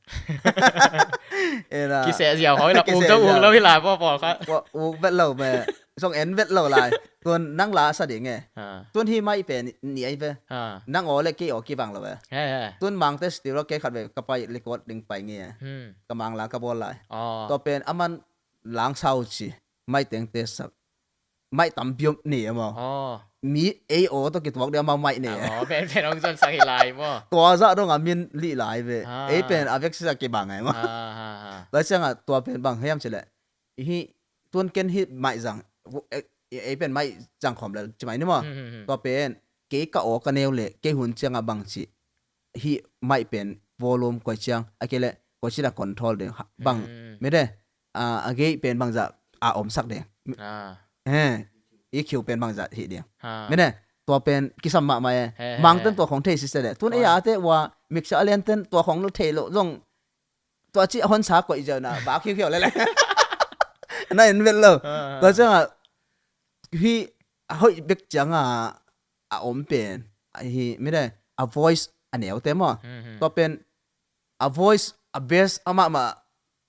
Kiseh ziau hoi la um zo uk lo hi la paw paw kha. Uk vet lo me. Zong en vet lo lai. Tun nang la sa ding e. Tun hi mai pen ni ai ve. Nang aw le kei aw kibang lo ve. Tun mangte studio kei khat ve ka pai record ding pai nge. Ka mang la ka bawl lai. Tua pen aman lang sau ci mai tengte sak. mic tampi om ni e maw. Mi ei aw tawh kituak ding amau mic ni e. Tua zah dong a min lih lai ve. Ei pen a veksa kibang e maw. Tua ciangah tua pen bang hiam cileh, hih tun ken hih mic zang, ei pen mic zang khawm le ci mai ni maw. Tua pen kei ka aw ka neu le kei hun ciangah bang ci, hih mic pen volume koi ciang a kei le koi ci la control ding bang, mede, a gei pen bangzah a omsak ding, he, E Q pen bangzah hih ding, mede. Tua pen kisam mahmah e. Mangten tua khong thei sise de, tun ei a te ua mixer a lianten tua khong lo thei lo zong, tua cih a honsa koih ziau na ba khiukhiau lele. Na en vet lo. Tua ciangah hih a hoih bek ciangah a om pen, a hi mede, a voice a neute maw. Tua pen a voice a best amahmah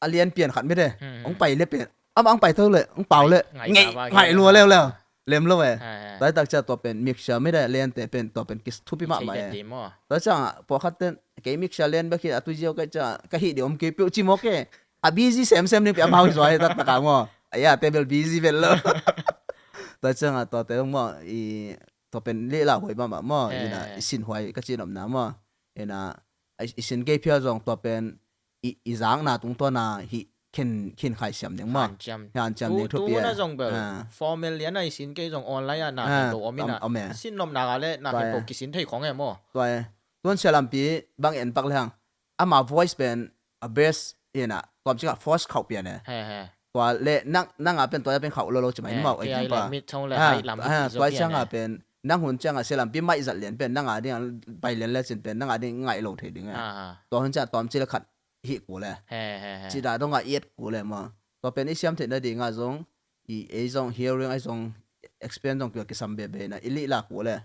a lian pian khat mede. Hong pai le pen amah hong pai tho le hong pau le ngaih lua leuleu. Lem lo e. Tua tak ciah tua pen mixer mede liante pen tua pen kis thupi mahmah e. Tua ciangah pawlkhat ten kei mixer lian bek hi a tui ziau kai ciah ka hih di om kei peuh ci mawk e. A busy semsem ding pi amau hi zua hi taktak a maw. A ia te bel busy vet lo. Tua ciangah tua te maw i tua pen lehlah huai mahmah maw. Ina i sin huai ka ci nopna maw. Ina i sin kei phial zong tua pen i zakna tungtawna hih khin khai siam ding maw. Hanciam ding thupi e. Formal liana i sin kei zong online ah na khin to om ina. Sin nopna le na khin to kisin thei khong e maw. Tua e. Tuan sia lampi bang en pak le hang ama voice pen a best ina tuam cikah force khauh pian e. Tua le nang a pen tua pen khauh lo lo ci mai ni maw. Example, tua ciangah pen nang hun ciangah sia lampi maih zat lian pen nang a ding a pai lian le cin pen nang a ding ngaih lo thei ding e. Tua hun ciangah tuam ci le khat hih kul e. Cih dah dongah i et kul e maw. Tua pen i siam theih nadingah zong i ei zong hearing ai zong experience zong kiwa kisam bebe na i lih la kul e.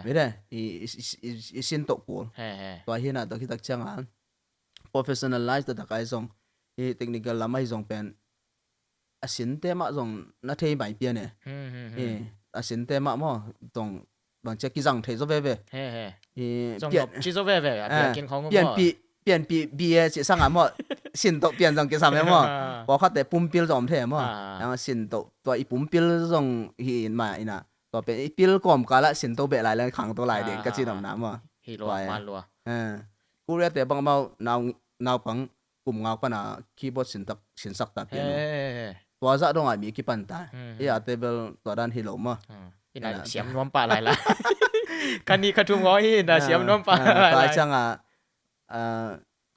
Mede i sin toh kul. Tua hi na tua khitak ciangah professionalize taktak ai zong i technical lam ai zong pen a sinte mah zong na thei mai pian e. A sinte mah maw zong bangcia kizang thei zaw veve. Pianpih, pianpih bia cih sangah maw, sintoh pian zong kisam e maw. Pawlkhatte pumpil zong om thei e maw. Sintoh tua i pumpil zong hi in mah ina tua pen i pil kawmkalah sintoh beh lai leng khangto lai ding ka ci nopna maw. Korea te bang amau naupang kum ngau pana keyboard sinsak ta pian. Tua zah dongah mi kipan ta. Ei a table tua dan hi lo maw. Ina siam nuam pah lai la. Ka nih ka thum ngaw hi ina siam nuam pah lai la. Tua ciangah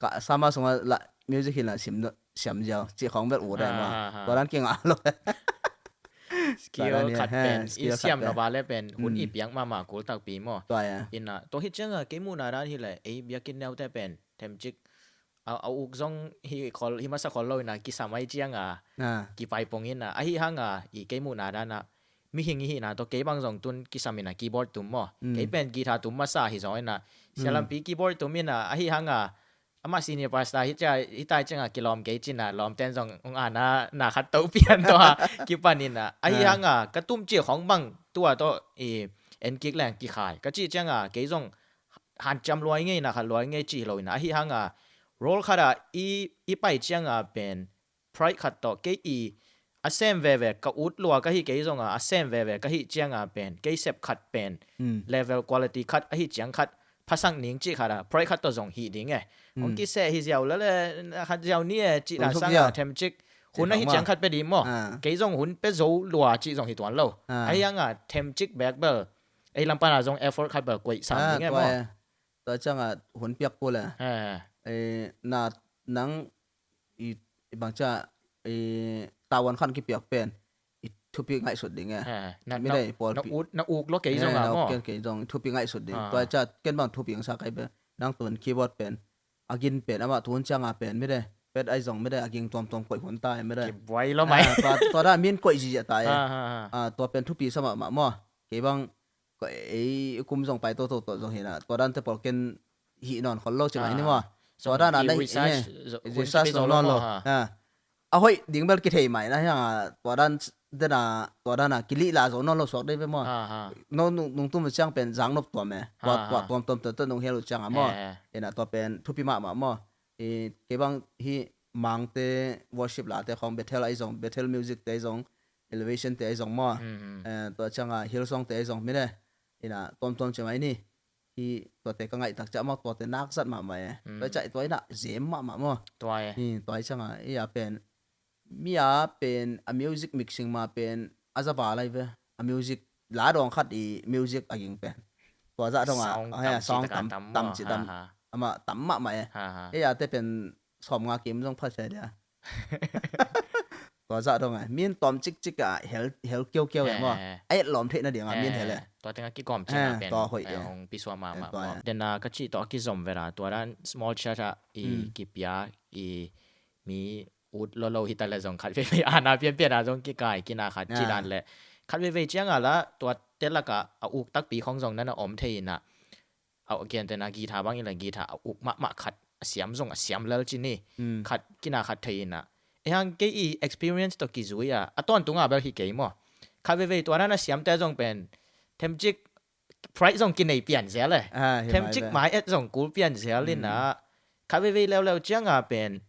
ka sama sungah music hi la siam ziau cih khawng bel ut ai maw. Tua dan kingah lo. Skill khat pen i siam lo ba le pen hun i piak mahmah kul takpi maw. Ina tua hi ciangah kei muhna dan hi le ei biakinn neute pen themcik a uk zong hi khol hi masa khol lo ina kisam ai cianga kipai pong ina ahi hanga i kei muhna dana mihing i hihna tawh kei bang zong tun kisam ina keyboard tum maw. Kei pen guitar tum masa hi zong ina sialampi keyboard tum ina ahi hanga amah senior pastor hi tai cianga kilawm kei cina lawmten zong ung ana na khat to pian tawh a kipan ina ahi hanga ka tum ci khong bang tua tawh i en kik leng kikhai ka cih cianga kei zong hanciam luai ngei na khat luai ngei cih lo ina ahi hanga role khata i i pai cianga pen pride khat tawh kei i a sem veve ka ut lua ka hi kei zonga a sem veve ka hi cianga pen kei sep khat pen level quality khat ahi ciang khat phasak ning cih khata pride khat tawh zong hi ding e. Hong kiseh hi ziau lele khat ziau ni e cih dan sanga themcik hun ahi ciang khat pe ding maw. Kei zong hun pe zo lua cih zong hi tuan lo ahi hanga themcik bek bel ei lampana zong effort khat bel koih sam ding e maw. Tua ciangah hun piak kul e. Na nang i bangcia i tawan khan kipiak pen i thupi ngaihsut ding e. Na uk lo kei zong a maw. Kei zong thupi ngaihsut ding tua cia ken bang thupi ngsa kai pen nang tun keyboard pen a gin pen amah tun cianga pen mide pet ai zong mide a ging tuamtuam koih hun ta e mide. Tua dan min koih zizia ta e. Tua pen thupi sa mahmah maw. Kei bang ei kum zong pai toto to zong hina tua dan te pawl ken hih nawn khol lo cima hini maw. Tua dan a na research zo nawn lo. A hoih ding bel kithei mai na hianga tua dan dena tua dana kilihla zo nawn lo suak dei ve maw. Nungtum ciang pen zang nop tuam e. Tua tuamtuam tuam tuam nung hel uh cianga maw. Ina tua pen thupi mahmah maw. Kei bang hi mangte worship late khong Bethel ai zong Bethel music te ai zong Elevation te ahi zong maw. Eh, tua cianga Hillsong te ahi zong mine. Ina tuamtuam ci mai ni. Hi tuate ka ngaih tak ciah maw, tuate nak zat mahmah e. Tua ciah tua ina zem mahmah maw. Tua e. Hi tua cianga i a pen mi a pen a music mixing ma pen a zava lai ve. A music la dawng khat i music a ging pen. Tua zah dong a sound tam ci tam tam ci tam. Ama tam mahmah e. Ei a te pen sawm nga kim zong pha sia dia. Tua zah dong a min tom cikcik a hel kiaukiau e maw. A et lawm theihna ding a min hel e. Tua teng a kikawm ciang a pen tua hoih e. Hong pisuah mahmah maw. Den a ka cih tawh a kizom vela tua dan small church a i kipia i mi ut lolo hi ta le zong khat veivei ana pianpian a zong kikai kina khat ci dan le khat veivei cianga la tua te laka a uk takpi khong zong nana om thei ina. A kian tena guitar bang ila guitar a uk mahmah khat a siam zong a siam lel ci ni. Khat kina khat thei ina. Ehang kei i experience to kizui a a tawntunga bel hi kei maw. Khat veivei tua dan a siamte zong pen themcik pride zong kinei pian zel e. Themcik mai et zong kul pian zel ina. Khat veivei leuleu cianga pen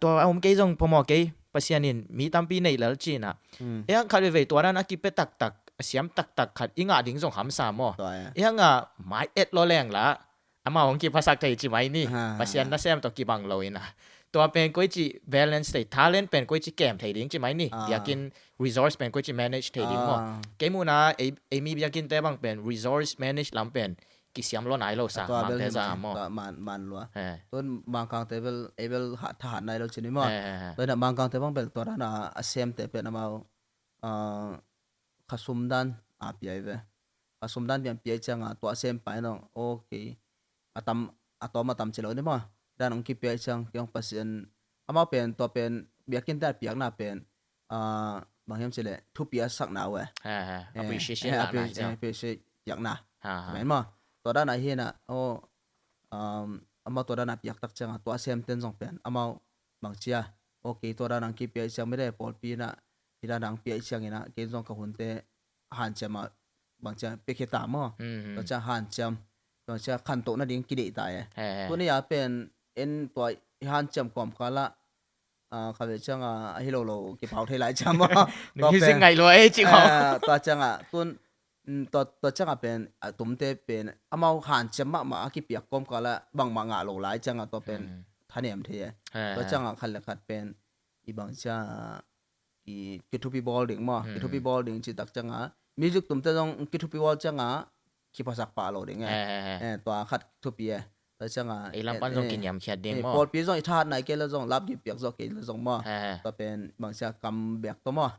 tua a om kei zong phamawh kei, Pasian in mi tampi neih lel cina. Ehang khat veivei tua dan a kipia taktak a siam taktak khat i ngah ding zong hamsa maw. Ehang a mai et lo leng la amau hong kiphasak thei ci mai ni. Pasian nasem tawh kibang lo ina. Tua pen koici balance thei, talent pen koici kem thei ding ci mai ni. Biakin resource pen koici manage thei ding maw. Kei muna ei mi biakin te bang pen resource manage lam pen kisiam lo nai lo sa. Tua bel himte za maw. Man lua. Tun Mangkangte bel ei bel thahat nai lo cini maw. Tua ina Mangkangte bang bel tua dan a semte pen amau khasum dan a piai ve. Khasum dan pian piai cianga tua sem pai nong okay. A tam a tom a tam ci lo ni maw. Dan ong kipiai ciang kiong Pasian amau pen tua pen biakin dan piakna pen bang hiam ci le thupi a sakna uh e. Appreciation piakna. Tua dan a hina o amau tua dan a piak tak cianga tua sem ten zong pen amau bang cia okay tua dan ang kipiai ciang mede pawlpi na hi dan ang piai ciang ina kei zong ka hunte hanciam a bang cia pekhe ta maw. Tua cia hanciam tua cia khantoh nading kideih ta e. Tuni a pen en tua i hanciam kawmkala kha ve cianga a hi lo lo kipau thei lai ciang maw. Tua pen ngaih lua e ci khaw. Tua cianga tun tua cianga pen a tumte pen amau hanciam mahmah a kipiak kawmkala bangmah ngah lo lai cianga tua pen thanem thei e. Tua cianga khat le khat pen i bang cia i kithupi bawl ding maw. Kithupi bawl ding citak cianga music tumte zong kithupi bawl cianga kiphasak pah lo ding e. Tua khat thupi e. Tua cianga ei lam pan zong kiniamkhiat ding maw. Pawlpi zong i thahat nai kei la zong lap kipiak zawh kei la zong maw. Tua pen bangsia kam biak tua maw.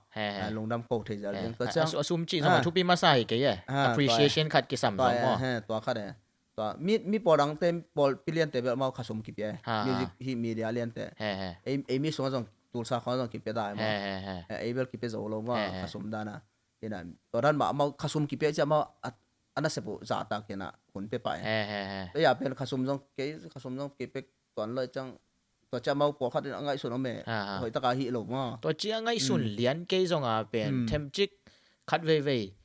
Lungdam ko thei zel ding tua ciang a sum cih zong a thupi masa hi kei e. Appreciation khat kisam zong maw. Tua khat e. Tua mi pawl dangte pawl piliante bel mau khasum kipia e. Music hi media liante ei mi sungah zong tulsa khawng zong kipia dai maw. Ei bel kipia zo lo maw khasum dana. Ina tua dan mah amau khasum kipia cia amau a nasep uh zahtak ina hun pia pah e. Tua ia pen khasum zong kei khasum zong kei pek tuan loi ciang tua cia amau pawlkhat in a ngaihsun om e. Hoih taka hih lo maw. Tua cia ngaihsun lian kei zonga pen themcik khat veivei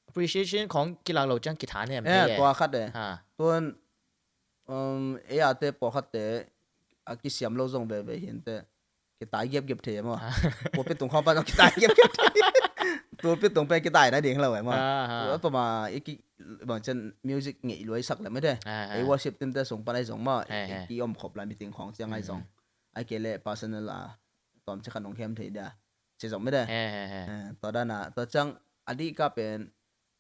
appreciation khawng kilak lo ciang kitha nem e. Tua khat e. Tuan ei ate pawlkhatte a kisiam lo zong veivei hinte kitai giapgiap thei e maw. Pulpit tung khawng pan zong kitai giapgiap thei. Pulpit tung pen kitai na ding lo e maw. Tua pama i ki bangcian music ngeih luai sak le mede ei worship team te sung pan ai zong maw. Ki om khop lai meeting khawng ciang ai zong ai kei le personal a tawm ci khan ong khem thei dia ci zong mede. Tua dana tua ciang a dih ka pen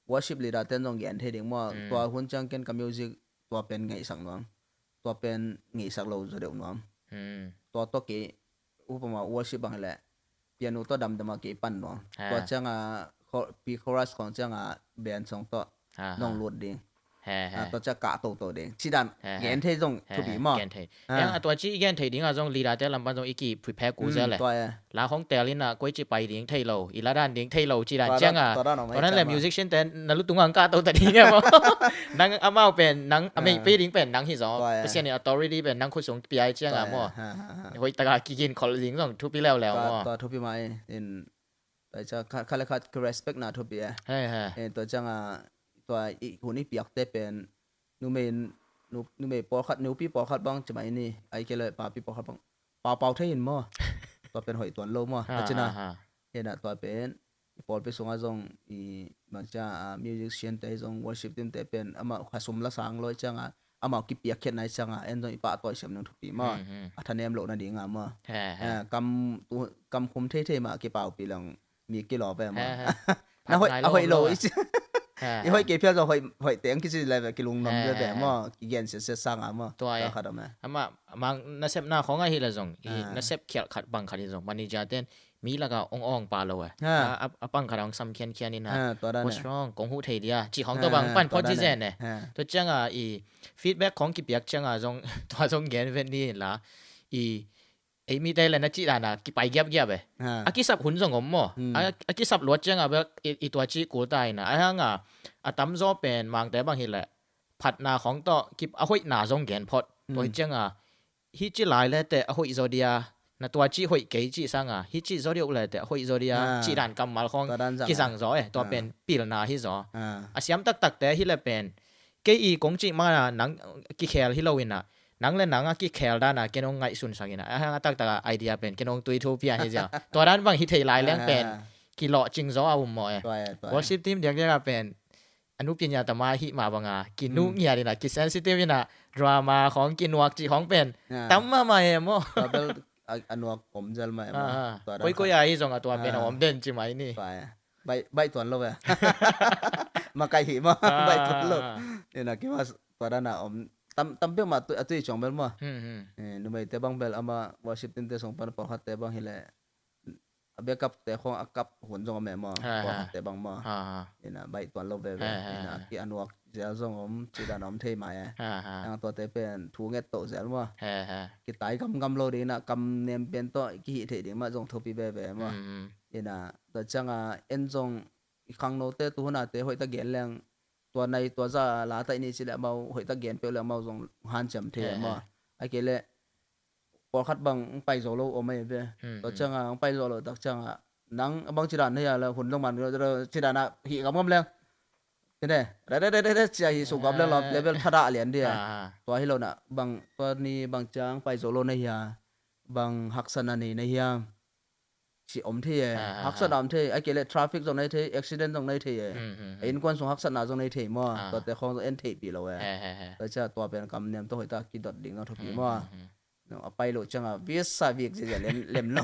worship leader ten zong gen thei ding maw. Tua hun ciang ken ka music tua pen ngeihsak nuam tua pen ngeihsak lo zaw deuh nuam. Tua tawh kei upama worship bang hileh piano tawh damdam a kei pan nuam. Tua cianga pi chorus khawng cianga band song tawh nong lut ding. Tua cia kah toto ding cidan gen thei zong thupi maw. Tua ci i gen thei dinga zong leader te lampan zong i ki prepare ku zel le. La hong tel ina koi ci pai ding thei lo i la dan ding thei lo ci dan cianga. Tua dan le musician te na lutung ang kah to ta ding e maw. Nang amau pen nang a mei pe ding pen nang hi zaw. Pasian in authority pen nang khut sung piai cianga maw. Hoih taka kigin khol ding zong thupi leuleu maw. Tua thupi mai in tua cia khat le khat ki respect na thupi e. Tua cianga tua i hun i piakte pen numei numei pawlkhat nupi pawlkhat bang cimai ni ai kei le papi pawlkhat bang paupau thei in maw. Tua pen hoih tuan lo maw. Tua cina Hi na tua pen i pawlpi sungah zong i bangcia, ah, musician te zong worship team te pen amau khasum la sang lo i ciangah amau kipiak khiatna i ciangah en zong i pahtawi siam nung thupi maw. A thanem loh nadingah maw. Kam, kam khum theithei mah kipaupi lang mi kilawp e maw. Na hoih a hoih lo i ci. I hoih kei phial zong hoih, hoih teng kici le ve kilungnuam ve ve maw. Kigen siasia sangah maw. Tua e. Khat om e. Amah mang nasepna khawng ahi le zong i nasep khialh khat bang khat hi zong manager ten mi laka ong awng pa lo e. A pang khat ong sam khiankhian in a. Tua dan e. What's wrong? Kong huh thei dia. Ci khawng tua bang pan phot ci zen e. Tua cianga i feedback khawng kipiak cianga zong tua zong gen vet ni la i ei mite le na cih dana kipai giapgiap e. A kisap hun zong om maw. A kisap luat cianga bel i tua cih kul ta ina a hanga a tamzaw pen mangte bang hileh phatna khawng tawh a hoihna zong gen phot. Tua hi cianga hi ci lai le teh a hoih zaw dia, na tua cih hoih kei cih sanga hi ci zaw dia uh le teh a hoih zaw dia cih dan kammal khawng kizang zaw e. Tua pen pilna hi zaw. A siam taktakte hileh pen kei i kong cih mana nang kikhel hi lo ina nang le nang a kikhel dana ken ong ngaihsun sak ina a hang a taktak a idea pen ken ong tui thu pian hi zia. Tua dan bang hi thei lai leng pen kilawh cing zaw a um maw e. Worship team diakdiak a pen a nupi nya tama hi mah banga kinuh ngiat ina kisensitive ina drama khawng kinuak cih khawng pen tam mahmah e maw. Tua bel a nuak om zel mah e maw. Koikoi a hi zong a tua pen a om den ci mai ni. Baih tuan lo ve. Makai hi maw. Baih tuan lo. Ina kimas tua dana om tam, tam peuh mah a tui cuang bel maw. Numeite bang bel ama worship team te sung pan pawlkhatte bang hileh a backup te khawng a kap hun zong a meh maw. Pawlkhatte bang maw. Ina baih tuan lo veve. Ina ki a nuak zel zong om ci dan om thei mai e. Ang tuate pen thu nget toh zel maw. Kitai gamgam lo ding ina kam nem pen tawh kihih thei ding mah zong thupi veve maw. Ina tua cianga en zong i khangnote tuhunate hoihtak gen leng tua nai tua za la taih ni ci le amau hoihtak gen peuh le amau zong hanciam thei e maw. A kei le pawlkhat bang ang pai zo lo om ahi ve. Tua cianga ang pai zo lo tak cianga nang a bang ci dan hei a le hun zong man ci dan a hih gamgam leng. Tine re re re re cia hih suk gam leng lo level thadah lian dia. Tua hi lo na bang tua ni bang ciang pai zo lo na hia bang haksatna nei na hiam. Ci om thei e. Haksatna om thei a kei le traffic zong nei thei accident zong nei thei e. Innkuan sung haksatna zong nei thei maw. Tuate khawng zong en theihpih lo e. Tua cia tua pen kam nem tawh hoihtak kidot ding zong thupi maw. A pai loh cianga visa vik zia lem lo.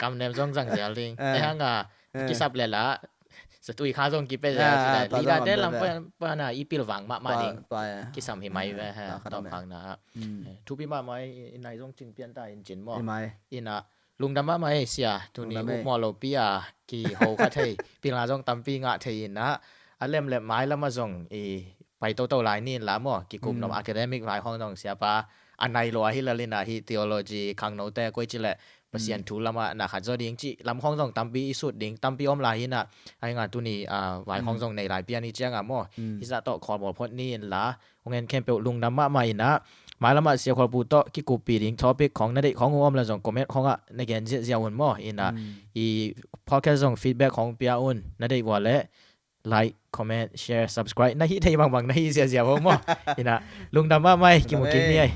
Kam nem zong zang zel ding e hanga kisap le la satui kha zong kipe zel. Lidate lam pana i pilvang mahmah ding. Kisam hi mai ve. Tawpkhakna thupi mahmah i nai zong cing pian ta in cin maw. Ina lungdam mahmah e sia tuni ukmaw lopi a kiho kha thei pilna zong tampi ngah thei ina a lemlep mai lama zong i pai toto lai ni in la maw kikupnop academic vai khawng zong siapa a nai lo ahi lalina hi theology khangnote koi cileh Pasian thu lama na khat zaw ding cih lam khawng zong tampi i sut ding tampi om lai hina. Ainga tuni vai khawng zong nei lai pian i cianga maw hizah tawh khawlbawl phot ni in la ong en khempeuh lungdam mahmah ina mailamah siakhualpu tawh kikuppi ding topic khawng na deih khawng uh om la zong comment khawngah na gen ziahziah un maw ina i podcast zong feedback khawng pia un na deih ua leh like, comment, share, subscribe na hih thei bangbang na hih ziahziah uh maw. Ina lungdam mahmah e kimu kik ni ei.